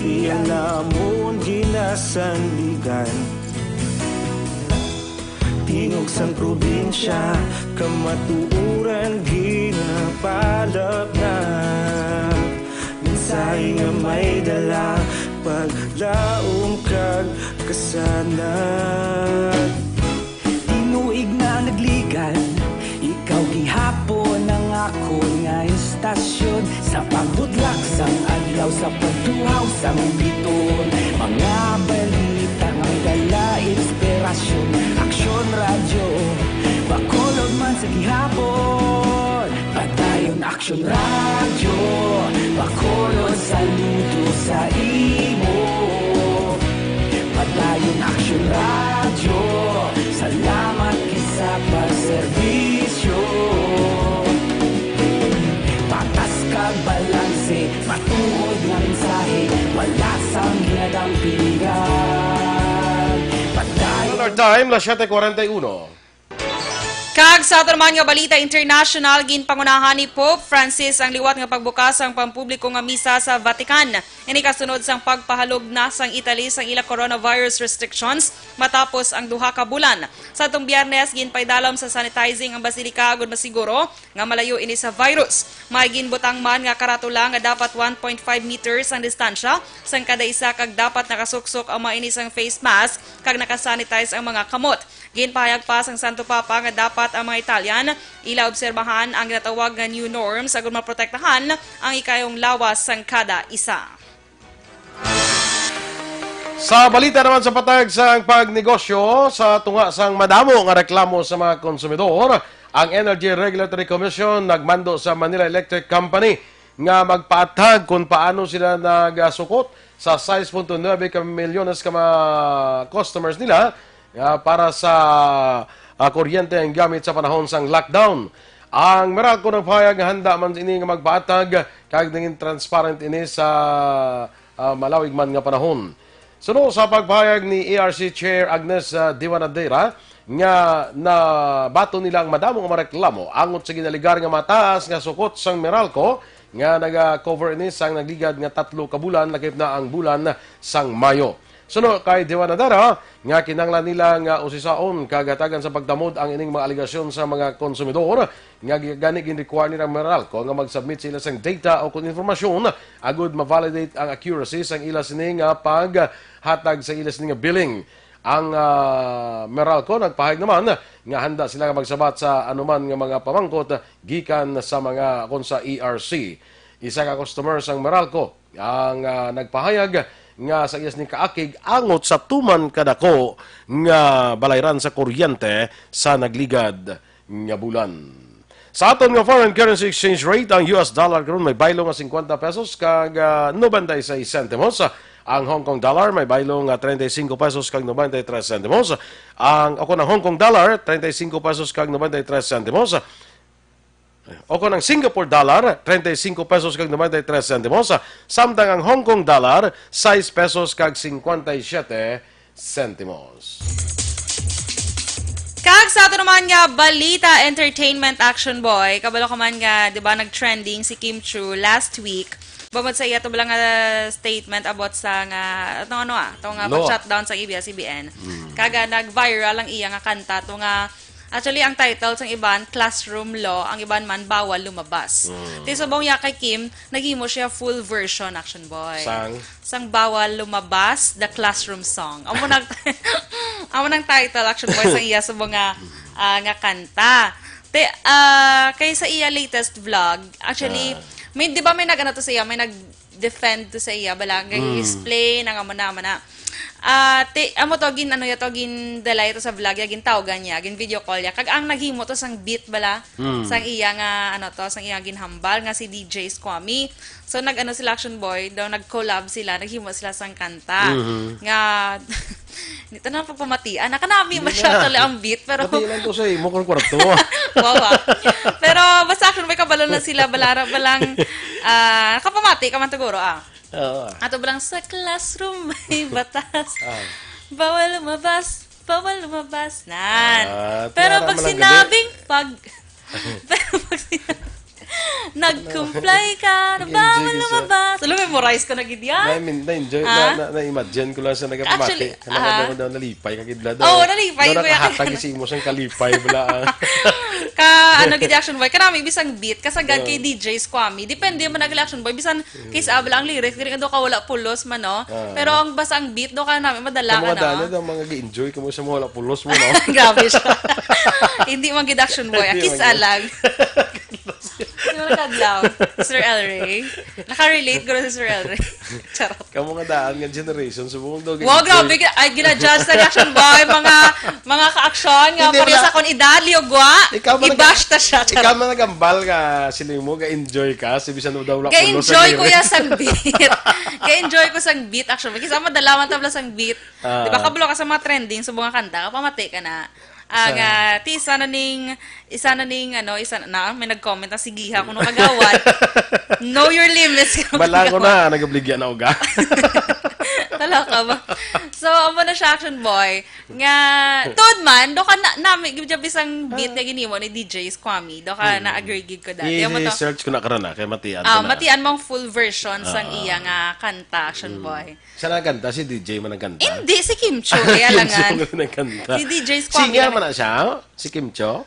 Iya namon ginasandigan. Tingog sang probinsya, kamatuoran ginapalapnag. Mensahe nga may dala, paglaom kag kasanag. Tinuig na nagligan, ikaw gihapon ang akon nga istasyon. Sa pagbudlak sang adlaw, sa pagtuhaw sang biton, mga balita nga may dala inspirasyon. Aksyon Radyo, Bacolod man sa gihapon. Padayon Aksyon Radyo, Bacolod, saludo sa imo. Padayon Aksyon Radyo, salamat gid sa pagserbisyo. Patas kag balanse, matuod nga mensahe, wala sang ginadampingan. Padayon. Our time, las siete cuarenta y uno. Kag sa aton man nga balita international, ginpangunahan ni Pope Francis ang liwat nga pagbukas sang pampubliko nga misa sa Vatican. Ini kasunod sang pagpahalog na sang Italy sang ila coronavirus restrictions matapos ang duha ka bulan. Sa atong Biyernes, ginpaidalom sa sanitizing ang basilika agud masiguro nga malayo ini sa virus. May ginbutang man nga karatula nga dapat one point five meters ang distansya sang kada isa kag dapat nakasuksok ang mga ini sang face mask kag nakasanitize ang mga kamot. Ginpahayag pa sang Santo Papa nga dapat ang mga Italian ila obserbahan ang ginatawag nga new norms agud maprotektahan ang ikayong lawas sang kada isa. Sa balita naman sa patag sang pagnegosyo, sa tunga sang madamo nga reklamo sa mga konsumidor, ang Energy Regulatory Commission nagmando sa Manila Electric Company nga magpaathag kung paano sila nagasukot sa sais punto nuebe ka milyones ka mga customers nila, ah, para sa, ah, kuryente ang gamit sa panahon sang lockdown. Ang Meralco nagpahayag nga handa man ini nga magpaathag kag naging transparent ini sa, ah, malawig man nga panahon. Suno sa pagpahayag ni E R C Chair Agnes, ah, Diwanadera, nga nabaton nila ang madamo nga mga reklamo angot sa ginaligar nga mataas nga sukot sang Meralco nga naga-cover ini sang nagligad nga tatlo ka bulan, lakip na ang bulan sang Mayo. Suno kay Diwanadera nga kinahanglan nila nga usisaon kag hatagan sa pagtamod ang ining mga alegasyon sa mga konsumidor nga gi-, gani gin-require nila ang Meralco nga mag-submit sa ila sang data o kon informasyon agud ma-validate ang accuracy sang ila sini nga paghatag sa ila sini nga billing. Ang, ah, Meralco nagpahayag naman nga handa sila nga magsabat sa anuman nga mga pamangkot gikan sa mga kon sa E R C. Isa ka customer sang Meralco ang, ah, nagpahayag nga sa iya sini kaakig angot sa tuman kadako nga balayran sa kuryente sa nagligad nga bulan. Sa aton nga foreign currency exchange rate, ang U S dollar karon may baylo nga cincuenta pesos kag, ah, noventa y seis centimos. Ang Hong Kong dollar may baylo nga treinta y cinco pesos kag noventa y tres centimos. Ang, o kon ang Hong Kong dollar, treinta y cinco pesos kag noventa y tres centimos. O kon ang Singapore dollar, treinta y cinco pesos kag noventa y tres centimos. Samtang ang Hong Kong dollar, sais pesos kag cincuenta y siete centimos. Kag sa ato naman nga balita, entertainment, Action Boy, kabalo ka man nga, di ba, nag-trending si Kim Chiu last week. Bangod sa iya to bala nga statement about sa nga, itong ano ah, itong nga Law. Pag-shutdown sa A B S C B N. Mm. Kaga nag-viral ang iya nga kanta, to nga, actually, ang title sang iban, Classroom Law, ang iban man, Bawal Lumabas. Mm. Ti subong ya kay Kim, naghimo siya full version, Action Boy. Sang? Sang Bawal Lumabas, The Classroom Song. Amo nang, amo nang title, Action Boy, sa iya sa mga, ah, nga kanta. Te, ah, kay sa iya latest vlog, actually, Ah. may, di ba may nag-ano to sa iya, may nag-defend to sa iya, bala, Mm. explain, ang amo na, amo na. Ah, te, amo to, gin, ano ya to, gin, dalay to sa vlog ya, gin tawgan niya, gin video call ya. Kag ang naghimo to sang beat, bala, Mm. sang iya nga, ano to, sang iya ginhambal, nga si D J Squami. So, nag-ano sila, Action Boy, daw nag-collab sila, naghimo sila sang kanta. Mhm. Nga, dito na pagpamatian. Nakanami Hindi masyado na. Tali ang beat, pero Pati lang to sa imo kung kwarto. Wow, ah. Pero basta, Action Boy, kabalo na sila, balara, balang, ah, nakapamati ka man siguro, ah. Oo. Ato ba lang sa classroom may batas? Ah. Bawal lumabas, bawal lumabas. Nan. Ah, Pero tiara pag mo lang gali. Sinabing, pag, pero pag sin-, Nag-comply ka. Nag-enjoy Bawal ka sa lumabas. Alam, memorize ko na gid yan. Na-, na-enjoy, Ah? na, na, na-imagine ko lang sa nagapamati. Actually, Ano ka ah. daw, daw, nalipay ka gid, daw. Oo, nalipay Daw ko yan. nakahatag si imo sang kalipay, bala, ah. Ka, ano, gid, Action Boy. Kanami, bisang beat. Kasagad Oo. kay D Js, Kwame. Depende man ang Action Boy. Bisan, kis abla ang lyrics. Dili ka daw ka wala pulos man, no? Ah. Pero ang basta ang beat, do ka namin, madala Sa ka mga na. dali, daw, mga gi-enjoy ka mo sa mga wala pulos mo, no? Grabe siya. Hindi man gid, Action Boy. Hindi Kis man gid. alag. Siguro kadlaw, Sir El Rey. Naka-relate ko na si Sir El Rey. Charot. Kamo nga daan nga generation, subong daw Wow, gina-enjoy. grabe. Gina-, ay, gina-judge sa Action Boy. Mga, mga ka-action nga Hindi, pareho wala. sa akong edad, liugwa. Ikaw man nag-, I-bash ta siya. Ikaw man nagambal nga, sila mo, ga-enjoy ka. Si bisan daw wala pulos Ga-enjoy ang ko lyrics. ya sang beat. Ga-enjoy ko sang beat, Action Boy. Kasi madala man tabla sang beat. Ah. Di ba, kabalo ka sa mga trending, sa mga kanta, kapamati ka na. Ang, Sa ah, ti, isa na ning, isa na ning, ano, isa na, may nag-comment na, "Sige ha, kuno kagawad." Know your limits. Bala ko na, nagabligya na uga. Tala ka ba? So, amo na siya, Action Boy. Nga, tuod man, do ka na, nami, gid bisang beat Ah. nga ginimo ni D Js, Kwame. Do ka Mm. na-agree gid ko dati. Amo to. I-search ko na karon na, kay matian ko Ah, na. matian mo ang full version sang Ah. iya nga kanta, Action Mm. Boy. Siya nagkanta? Si D J man nagkanta? Hindi, si Kim Chiu, kaya Kim Chiu langan. man nagkanta. Si D Js Kwame Singer lang. man na siya? Si Kim Chiu?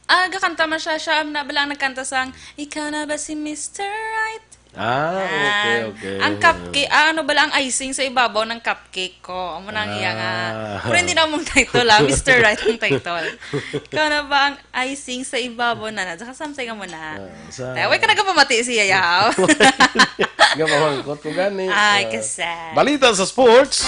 Ah, gakanta man siya, siya na bala ang nagkanta sang, "Ikaw na ba si Mister Right?" Ah, okay, Ah, okay. ang cupcake, ah, ano bala ang icing sa ibabaw ng cupcake ko? Amo na ang iya nga. Ah. Pero hindi na mong title, ah. Mister Right ang title. Ikaw na ba ang icing sa ibabaw na na? Saka something mo na. Ah, sa Tayo, way ka nagapamati siya, yaw. Nga mamangkot ko gani. Ay, Ah, kasal. balita sa sports.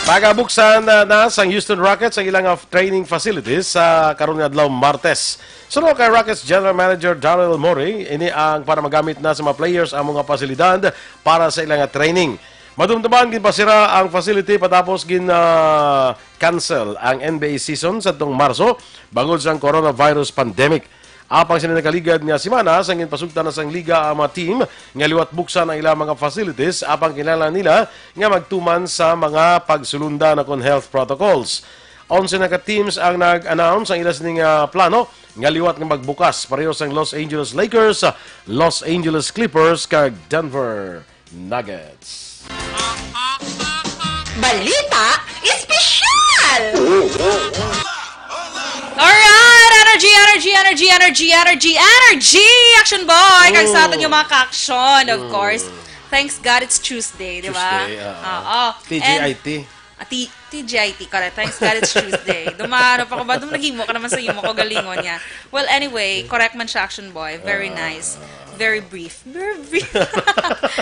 Pagabuksan na, na sang Houston Rockets ang ilang, ah, training facilities sa karon nga adlaw, Martes. Suno kay Rockets General Manager Daryl Morey, ini ang para magamit na sa mga players ang mga pasilidad para sa ilang, ah, training. Madumduman, ginpasira ang facility patapos gin, ah, cancel ang N B A season sa tong Marso bangod sa coronavirus pandemic. Apang sini nakaligad nga semana, sang ginpasugtan na sang liga ang mga team nga liwat buksan ang ilang mga facilities, apang kinahanglan nila nga magtuman sa mga pagsulunda na kon health protocols. Onse na ka teams ang nag-announce ang ila sining, ah, plano nga liwat nga magbukas, pareho sang Los Angeles Lakers, Los Angeles Clippers, kag Denver Nuggets. Balita Espesyal! Alright! Energy, energy, energy, energy, energy, energy! Action Boy! Kag sa aton yung mga ka-action, of course. Thanks God it's Tuesday, di ba? Tuesday, ah. Oo. T G I T. And, ah, T-, T G I T, correct. Thanks God it's Tuesday. Dumano pa ko ba? Dum naghimo ka naman sa imo ko galingon niya. Well, anyway, correct man siya, Action Boy. Very nice. Very brief. Very brief.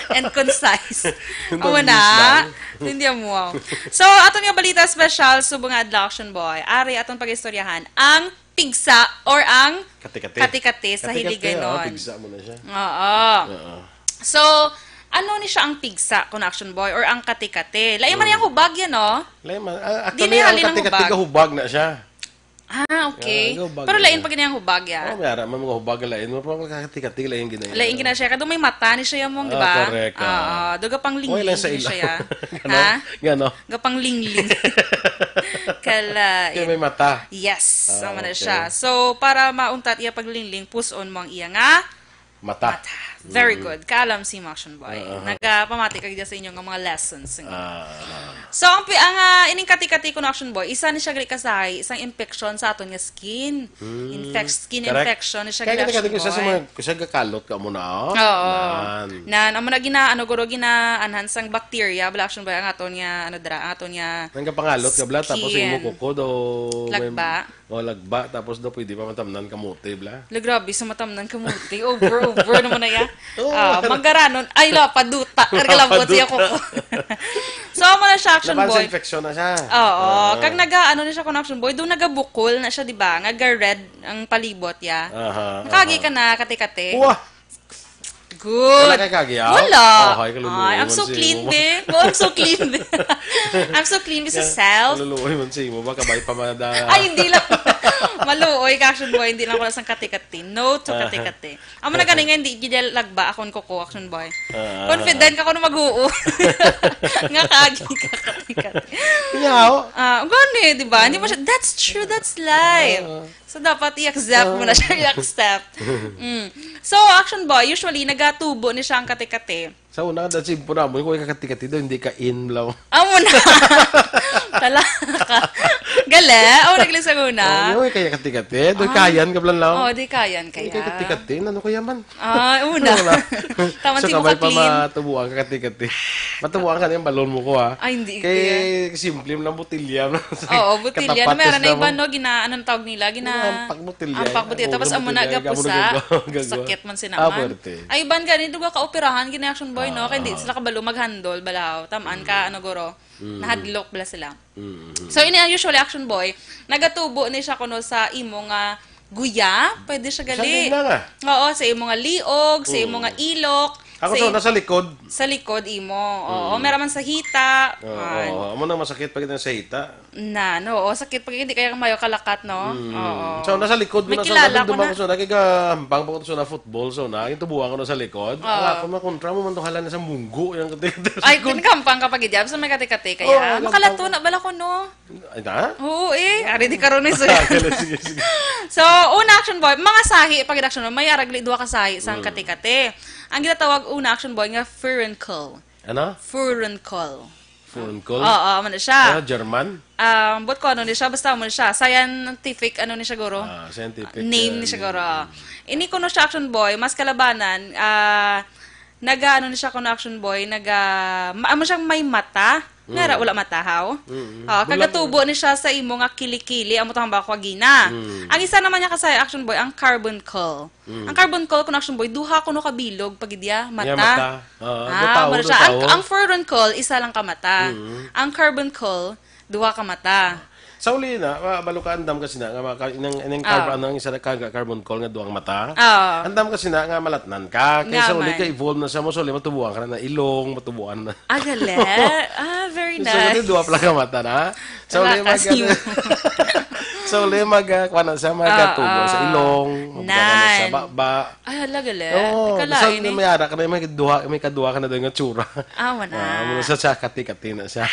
And concise. Amo na. Hindi mo. So, ato nga balita special, subong nga adlaw, Action Boy. Ari, aton pag-istoryahan ang pigsa or ang Kati-kati. kati-kati sa Kati-kati, Hiligaynon. Oh, pigsa mo na siya. Oo. Oo. So, ano ni siya ang pigsa, kun Action Boy, or ang kati-kati? Lain man Hmm. yung hubag yan, no? Lain man. Ah, Di actually, na ang halin ang kati-kati hubag. Hubag na siya. Ah, okay. Ah, hubag Pero na lain siya. pa gini ang hubag, ya? Oh, may ara, may mga hubag na lain. May mga kati-kati, lain gina-, Lain gina siya. Kado may mata ni siya yung, di Ah, ba? correct, ah. Oo. Doga pang Oy, lang sa lingling ila. siya, ya? Gano? Ha? Gano? Gapang lingling. Kala, Kaya may mata. Yes, Ah, sama na okay. siya. So, para mauntat iya paglingling, puson mo ang iya nga Mata. mata. Very Mm. good. Kaalam si Action Boy. Ah, ah. Nagapamati ka gid sa inyo nga mga lessons. Ah, ah. So, ang pi-, ang, ah, ining kati-kati kun Action Boy, isa ni siya gali kasahay, isang infection sa aton nga skin. Mm. Infect-, skin Correct. infection ni siya Kaya gali, gani, Action kani, isa sa Boy. mga, isa gakalot ka mo na, oh. Oo. Nan. Nan, amo na gina-, ano, guro, ginaanhan sang bacteria, bala, Action Boy, ang aton nga, ano, dra, ang aton nga Nang kapangalot ka, bala, tapos ang imo Skin. kuko daw may Lagba. Oh, lagba, tapos daw pwede pa matamnan kamote, bla. La, grabe sa matamnan kamote. Over, over naman na ya. Oo. Ah, manggaranon. Ay, la, paduta. Kaya kalambot siya ko. Paduta. So, amo na siya, Action Napansin Boy. infection na siya. Oo. Ah. Kag naga, ano na siya, kun Action Boy. Doon nagabukol na siya, di ba? Naga-red ang palibot, ya. Aha, Nakagi aha. ka na, kate-kate. Wah! Good. Wala kay kagi, ah? Wala. Oh, hi, kaluluoy Ay, I'm man so si clean, imo. be. Oh, I'm so clean, be. I'm so clean, be, sa Kaya, self. kaluluoy man si imo ba? Kabay pa man da- Ay, hindi lang. Maluoy ka, Action Boy, hindi lang ko lang sang kati-kati. No to kati-kati. Amo na gani nga, hindi gid lagba akon kuko, Action Boy. Ah. Confident ka kuno mag-uo. Nga kaagi ka, kati-kati. Yaw. Ah, gani, di ba? Hindi mo siya, that's true, that's life. Ah. So, dapat i-accept mo na siya, i-accept. Mm. So, Action Boy, usually, nagatubo ni siya ang kati-kati. Sa una, dahil simple na mo, kung ikakati-kati daw, hindi ka in, bla. Amo na. Tala ka. Gali, amo na gali sa una. Oh, yung kaya kati-kati, doon Ah. kayan ka, bla, lang. Oh, di kayan, Yung kaya. kaya kati-kati, ano kaya man? Ah, una. Wala. Tama, So, di mo kabay pa ka-clean. matubuan ka kati-kati. Matubuan ka na yung balon mo ko, ha? Ay, hindi, Kay kuya. simple mo lang, botilya mo lang sa Oo, botilya. katapat, Na meron na tapos iba, na mo. no, gina-, anong tawag nila? Gina-, Yung ampak botilya. ampak botilya. Oo, Tapos yung amo na, botilya, gapusa. amo na gagawa, gagawa. Sakit man sina Ah, man. puwerte. Ay, iban gani, duga ka operahan, gina-action boy, no? Kaya hindi Ah. sila kabalo mag-handle, balaw. Tamaan ka, Mm. ano, guro? Mm. Nahadlok bala sila. Mm. So, ini ang usually action boy, nagatubo ni siya kuno sa imo nga guya, pwede siya Sa gali. Lina nga. Oo, sa imo nga liog, sa imo Mm. nga ilok, Ako sa to, im-, nasa likod. sa likod imo. Oo, Mm. meron man sa hita. Oo, Ah. oo. Amo na masakit pag sa hita. Na, no? O, sakit pag hindi kaya mayo kalakat, no? Mm. Oo. So, nasa likod ko May na, so, kilala ko nagdumduma na. ko, so, nakikahampang pa ko, so, na football, so, na, yung tubuan ko na sa likod. Oo. Ala, kung makontra mo man to, hala na sa munggo, yung Ay, kung gampang ka pag-idya, sa may kati-kati kaya, Oo, gampang makalato ko. na bala ko, no? Ay, na? Oo, eh. Ari di karon, eh, sir. Ah, sige, sige, sige. So, una action boy, mga sahi, pag action boy, may aragli duha ka sahi sa Mm. kati-kati. Ang ginatawag una action boy nga furuncle. Ano? Furuncle. Furuncle? Oo, amo na siya. Ah, German? Ah, ambot ko ano ni siya, basta amo ni siya. Scientific, ano ni siya, guro? Ah, scientific, Name ah, ni siya, name. guro. Ini kuno siya, action boy, mas kalabanan, ah, naga, ano ni siya kuno, action boy, naga, ma-, amo siyang may mata. Nga ra, Mm. wala mata, haw? Mm. Ah, Bulag. kagatubo ni siya sa imo nga kilikili, amo tang ba ko gina. Mm. Ang isa naman niya kasay, action boy, ang carbuncle. Mm. Ang carbuncle kuno, action boy, duha kuno ka bilog pag idya, Nga mata. mata. Oo, Ah, duha, wala siya. Ang, duha. ang furuncle, isa lang ka mata. Mm. Ang carbuncle, duha ka mata. Sa uli na, ma-, balo ka, andam ka sina nga maka-, inang, inang Ah. carb-, ano, ang isa na ka-, carbuncle nga duha ka mata. Ah. Andam ka sina nga malatnan ka. Kay Nga sa uli man. ka, evolve na siya mo, sa uli matubuan ka na na ilong, matubuan na. Ah, gali? Ah, very Gusto ko nice. din, duha pala ka mata na. Sa uli Wala ka mag-, sim. sa uli mag-, ah, kuha na siya, magatubo Ah, sa ah. ilong, magkuha na sa Nan. baba. Ay, hala, gali. Oo, Kalain, basta eh. may ara ka na, may duha, may kaduha ka na doon nga tsura. Ah, wala. Ah, muna sa, sa kati-kati na siya.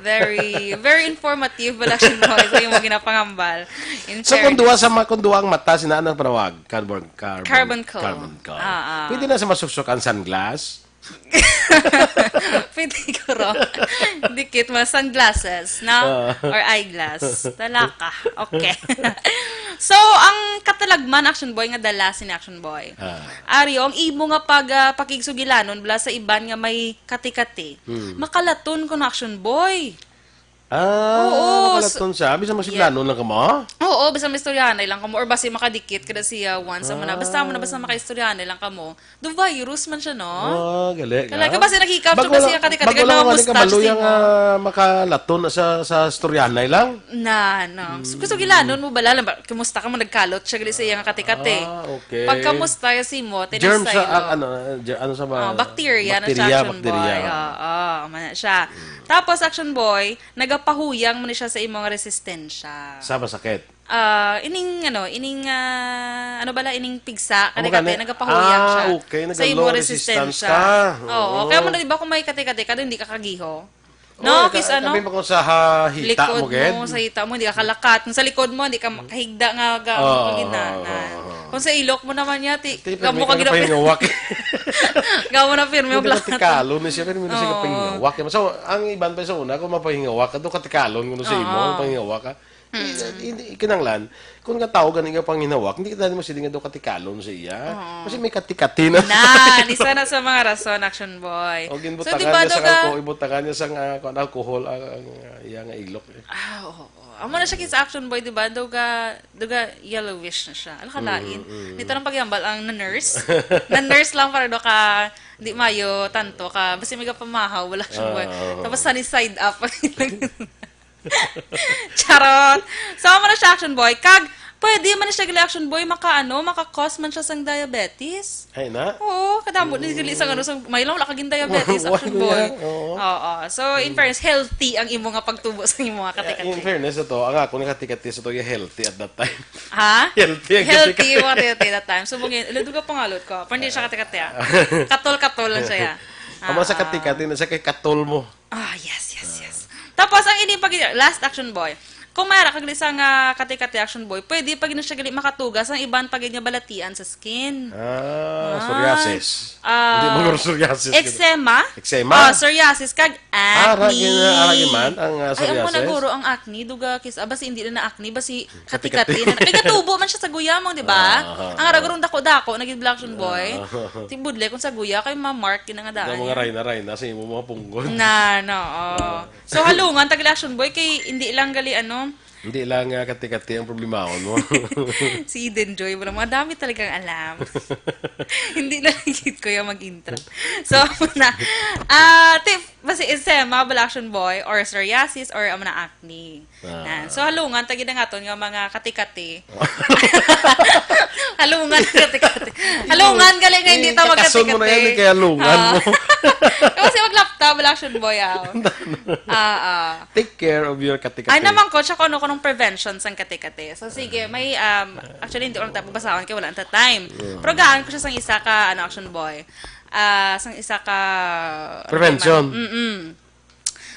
Very, very informative pala siya, no? Ito yung mga ginapangambal. In So, kung fairness. duha sa ma-, kung duha ang mata, sina, anong panawag? Carbon, carbon, Carbon call. carbon call. Ah, ah. Pwede na sa masusok ang sunglass? Pwede ko ro. Dikit mo, sunglasses, no? Ah. Or eyeglass. Talaka. Okay. So, ang katalagman, action boy, nga dala sini action boy. Ah. Ari, ang imo nga pag, ah, pakigsugilanon, bala sa iban nga may kati-kati. Hmm. Makalaton ko na action boy. Ah, Oo, makalaton s-, siya. Bisan yeah. masiplanon lang ka mo? Oo, bisan may istoryahanay lang kamo. Or basi makadikit ka na siya once. Amo na. Basta mo na, basta Ah. makaistoryahanay lang kamo. Do virus man siya, no? Ah, gali Kala ka. ka basi nakikap Bago siya lang, siya kati-kati bago ka lang na wali ka mustache balo yang, simo. ah, makalaton na sa, sa istoryahanay lang. Na, no. Hmm. Gusto gilanon mo bala lang ba? Kumusta ka mo? Nagkalot siya gali sa iyang kati-kati. Ah, okay. Pag kamusta ya simo, Germs sa, tinisay, ah, no? ano, ah, ger-, ano sa mga Ah, bacteria na siya, bacteria, action bacteria. boy. Oo, man na siya. Hmm. Tapos, action boy, nagapahuyang man siya sa imong resistensya. Sa masakit? Ah, ining, ano, ining, ah, ano bala, ining pigsa, Amo kani-kati, gani? nagapahuyang Ah, siya okay, sa imong nagalo, resistance resistensya. ka. Oo, Oo. kaya mo na, di ba, kung may kati-kati ka, hindi ka kagiho? No, Oo, kis-, ka-, ano? kami pa kung sa ha-, hita Likod mo, gid. mo, sa hita mo, hindi ka kalakat. Kung sa likod mo, hindi ka makahigda nga ga-, Oo, pag ina-, oo, na. oo, oo. Kung sa ilok mo naman niya, ti-, Ti, gamo pirmi ka ka na gina-, pahingawak. gamo na pirmi Hindi ang ka plato. tikalon ni siya, pero hindi siya Oo. kapahingawak. So, ang iban pa sa una, kung mapahingawak ka, doon ka tikalon, kung sa imo, Oo. pahingawak ka. Mm. Hindi, hindi, kinanglan, kung nga tao gani nga panghinawak, hindi ka mo sila nga doon ka tikalon sa iya. Oo. Kasi may kati-kati na. Na, isa na sa mga rason, action boy. O, So, ginbutangan di ba, niya sa daw ka alko-, ibutangan niya sa, ah, kuwan, alcohol, ang, ang, ah, iya nga ilok, eh. Ah, oo. Amo na siya kis action boy, di ba? Daw ga, daw ga yellowish na siya. Ala ka lain. Mm, mm. Nito lang pagyambal ang na-nurse. Na-nurse lang para do ka, di mayo, tanto ka. Basta may pamahaw, wala action boy. Ah, oo. Tapos sunny side up. Charot. So, amo na siya, action boy. Kag, Pwede man siya gali, Action Boy, maka, ano, maka-cause man siya sang diabetes. Ay na? Oo, kadamo ni gali sang, ano, sang, may lang wala kagin diabetes, Wala Action Boy. niya, oo. Oo. So, in fairness, healthy ang imo nga pagtubo sa imo nga Yeah, in kati-kati. fairness, ito, ang ako nga kati-kati sa to, yung healthy at that time. Ha? Healthy ang Healthy, kati-kati. mga kati-kati that time. So, mungin, ilo, duga pangalot ko. Pero hindi siya kati-kati, ah. Katol-katol lang siya, ya. Ang mga sa Ah, ah. kati-kati, na sa kay katol mo. Ah, yes, yes, yes. Tapos, ang ini pag last, Action Boy. Kung may ara kag isa nga kati-kati, Action Boy, pwede pa gid na siya gali makatuga sang iban pa gid nga balatian sa skin. Ah, Ah. psoriasis. Ah, Hindi mo psoriasis, gid. eczema. Eczema? Ah, psoriasis kag Ah, ara acne. gid na, ara gid man ang, ah, Ay, amo na psoriasis? guro ang acne, duga kis, ah, basi hindi na na acne, basi Kati-kati. kati-kati na. Kay gatubo man siya sa guyamong, di ba? Ah, ah, Ang ah. ara gurong dako-dako, naging black, Action Boy. Ah. Tibudle kung sa guya, kay ma-mark yun ang Ang adaan mga niya. rayna-rayna sa imo mga punggol. Na, no, oh. So, halungan, tag-ila, Action Boy, kay hindi lang gali, ano, Hindi lang, ah, kati-kati ang problemahon mo. Si Eden Joy, wala, madami talagang alam. Hindi na lang gid ko yung mag-intro. So, amo na. Ah, tip, basi eczema, bala, Action Boy, or psoriasis, or amo na, acne. Ah. Yan. So, halungan, tagi na nga to nga mga kati-kati. Halungan, kati-kati. Halungan, gali nga hindi ta Kakason mo na magkati-kati. yan, eh, kaya halungan Ah. mo. Kasi maglapta, bala, Action Boy, ah. Ah, ah. Take care of your kati-kati. Ay, naman ko, siya kung ano, kung anong prevention sang kati-kati. So, sige, may, um, actually, hindi ko lang tapos basahon kaya wala ang time. Yeah. Pero gaan ko siya sang isa ka, ano, Action Boy. Ah, sang isa ka, ano Prevention. ba? Mm-mm.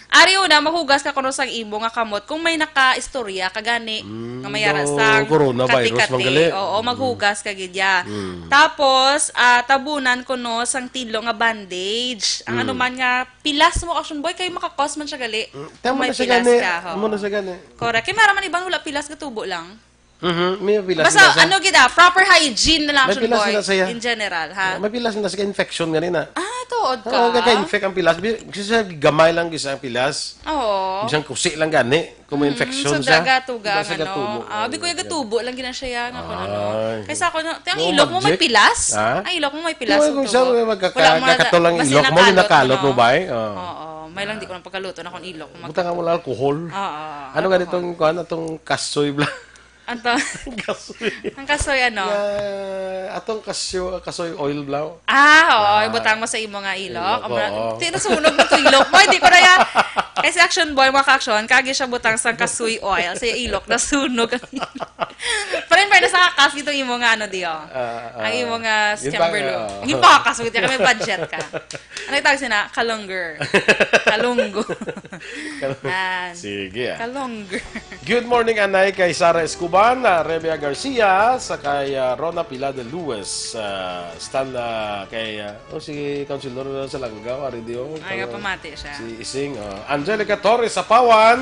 Ari una, maghugas ka kuno sang imo nga kamot kung may nakaistorya ka gani Mm, nga may ara do sang coronavirus kati-kati. man gali. Oo, Mm. maghugas ka gid ya. Mm. Tapos, ah, tabunan kuno sang tinlo nga bandage. Ang Mm. anuman nga pilas mo, Action Boy, kay maka-cause man siya gali Mm, kung tama may na siya pilas gani. ka, ho. Amo na siya gani. Correct. Kay may ara man iban wala pilas, gatubo lang. Mhm, may pilas Basta, na siya. ano gid, ah, proper hygiene na lang, May Action pilas Boy, na siya. in general, ha? May pilas na siya, infection nga rin, ah. Ah, tuod ka? Oo, kaka-infect ang pilas. Bi-, kasi siya gamay lang gisa ang pilas. Oo. Bisan kusi lang gani, kung may Mm, infection so siya. daga tuga, Basta ano? gatubo. Ah, abi ko yung gatubo lang gina siya, nga kung ano. Ay. Kaysa ako, no, ang No, ilok mo may magic. pilas? Ha? Ang ilok mo may pilas, Di ba, kung tubo. sa mga magkaka-, Wala mo na, kakatol ang basta ilok mo, nakalot ginakalot mo, no? ba, eh? Oo. Oo, may lang di ko lang pagkaluto na kung ilok mo mag- Butang mo lang alcohol. Oo, Ano nga alcohol. nitong, kuwan, itong kasoy bla-, Anto? Kasoy. Ang kasoy, ano? Nga, atong kasyo-, kasoy oil, blaw. Ah, oo, Ah. ibutang mo sa imo nga ilok. Ilok, Amo na, oo. ti-, nasunog mo to ilok mo, hindi ko na ya-, kay si Action Boy, mga ka-action, kagi siya butang sa kasoy oil, sa ilok, nasunog ang ilok. Pero in fairness, nakakas gito imo nga, ano, di, oh. Ah, ah. Ang imo nga Yun pa, scamberlo. oo. Hindi pa kakas, kami budget ka. Ano itawag sina? Kalungger. Kalunggo. Kal-, Yan. sige, ah. Kalungger. Good morning, Anay, kay Sara Escoban, ah, Rebia Garcia, sa kay, ah, Rona Pilar de Luis, ah, Stan, ah, kay, ah, oh, si Councilor Salanggaw, ari di, oh, Ay, kang pamati siya. si Ising, oh. Angelica Torres Sapawan,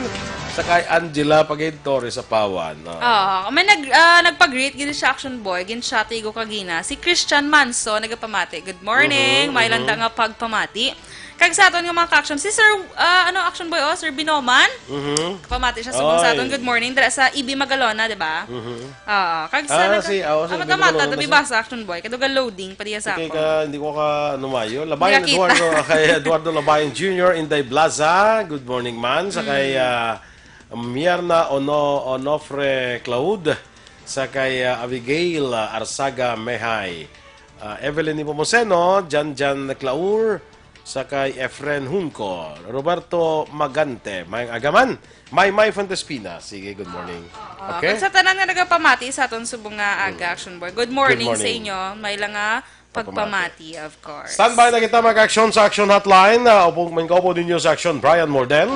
sa kay Angela Pagid Torres Sapawan, oh. Oo, may nag-, ah, nagpa-greet gid siya, Action Boy, gin-chat ko kagina. Si Christian Manso nagapamati. Good morning. Mhm, May mhm. landa nga pagpamati. Kag sa aton nga mga ka-action, si Sir, ah, ano, Action Boy, oh, Sir Binoman. Mhm. Pamati siya subong sa aton. Oy. Good morning. Dira sa E B Magalona, di ba? Mhm. Ah, kag sa Ah, nag-, si, ah, oh, si ah, E B mata-mata, Magalona tabi siya. Basa, Action Boy. Kay dugang loading pa diya sa Okay, akon. ka, hindi ko ka, ano, mayo. Labayan Hindi kita. Eduardo, kay Eduardo Labayan Junior, Inday Blaza. Good morning, man. Sa kay, Mm. ah, Mierna Ono-, Onofre Claude. Sa kay, ah, Abigail, ah, Arsaga Mehay. Ah, Evelyn Nepomuceno, Jan Jan Claur, sa kay Efren Hunco, Roberto Magante, Mayang Agaman, Maymay Fontespina. Sige, good morning. Oo, Okay? kag sa tanan nga nagapamati sa aton subong nga aga, Mm. Action Boy. Good Good morning sa morning. inyo. May lang nga Pagpamati. pagpamati, of course. Standby na kita, mag-action sa Action Hotline. Ah, upong man kaupo ninyo sa Action, Brian Morden.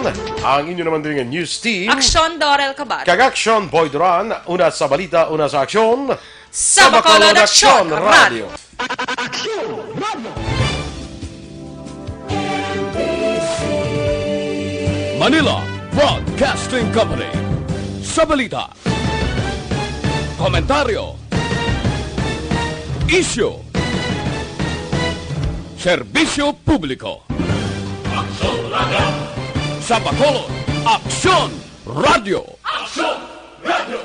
Ang inyo naman din nga news team. Action, Dorel Cabar. Kag Action, Boy Duran. Una sa balita, una sa aksyon. Sa Bacolod Action Radio. Manila Broadcasting Company. Sa balita, komentaryo, isyu, serbisyo publiko. Action Radio. Sa Bacolod, Action Radio. Action Radio.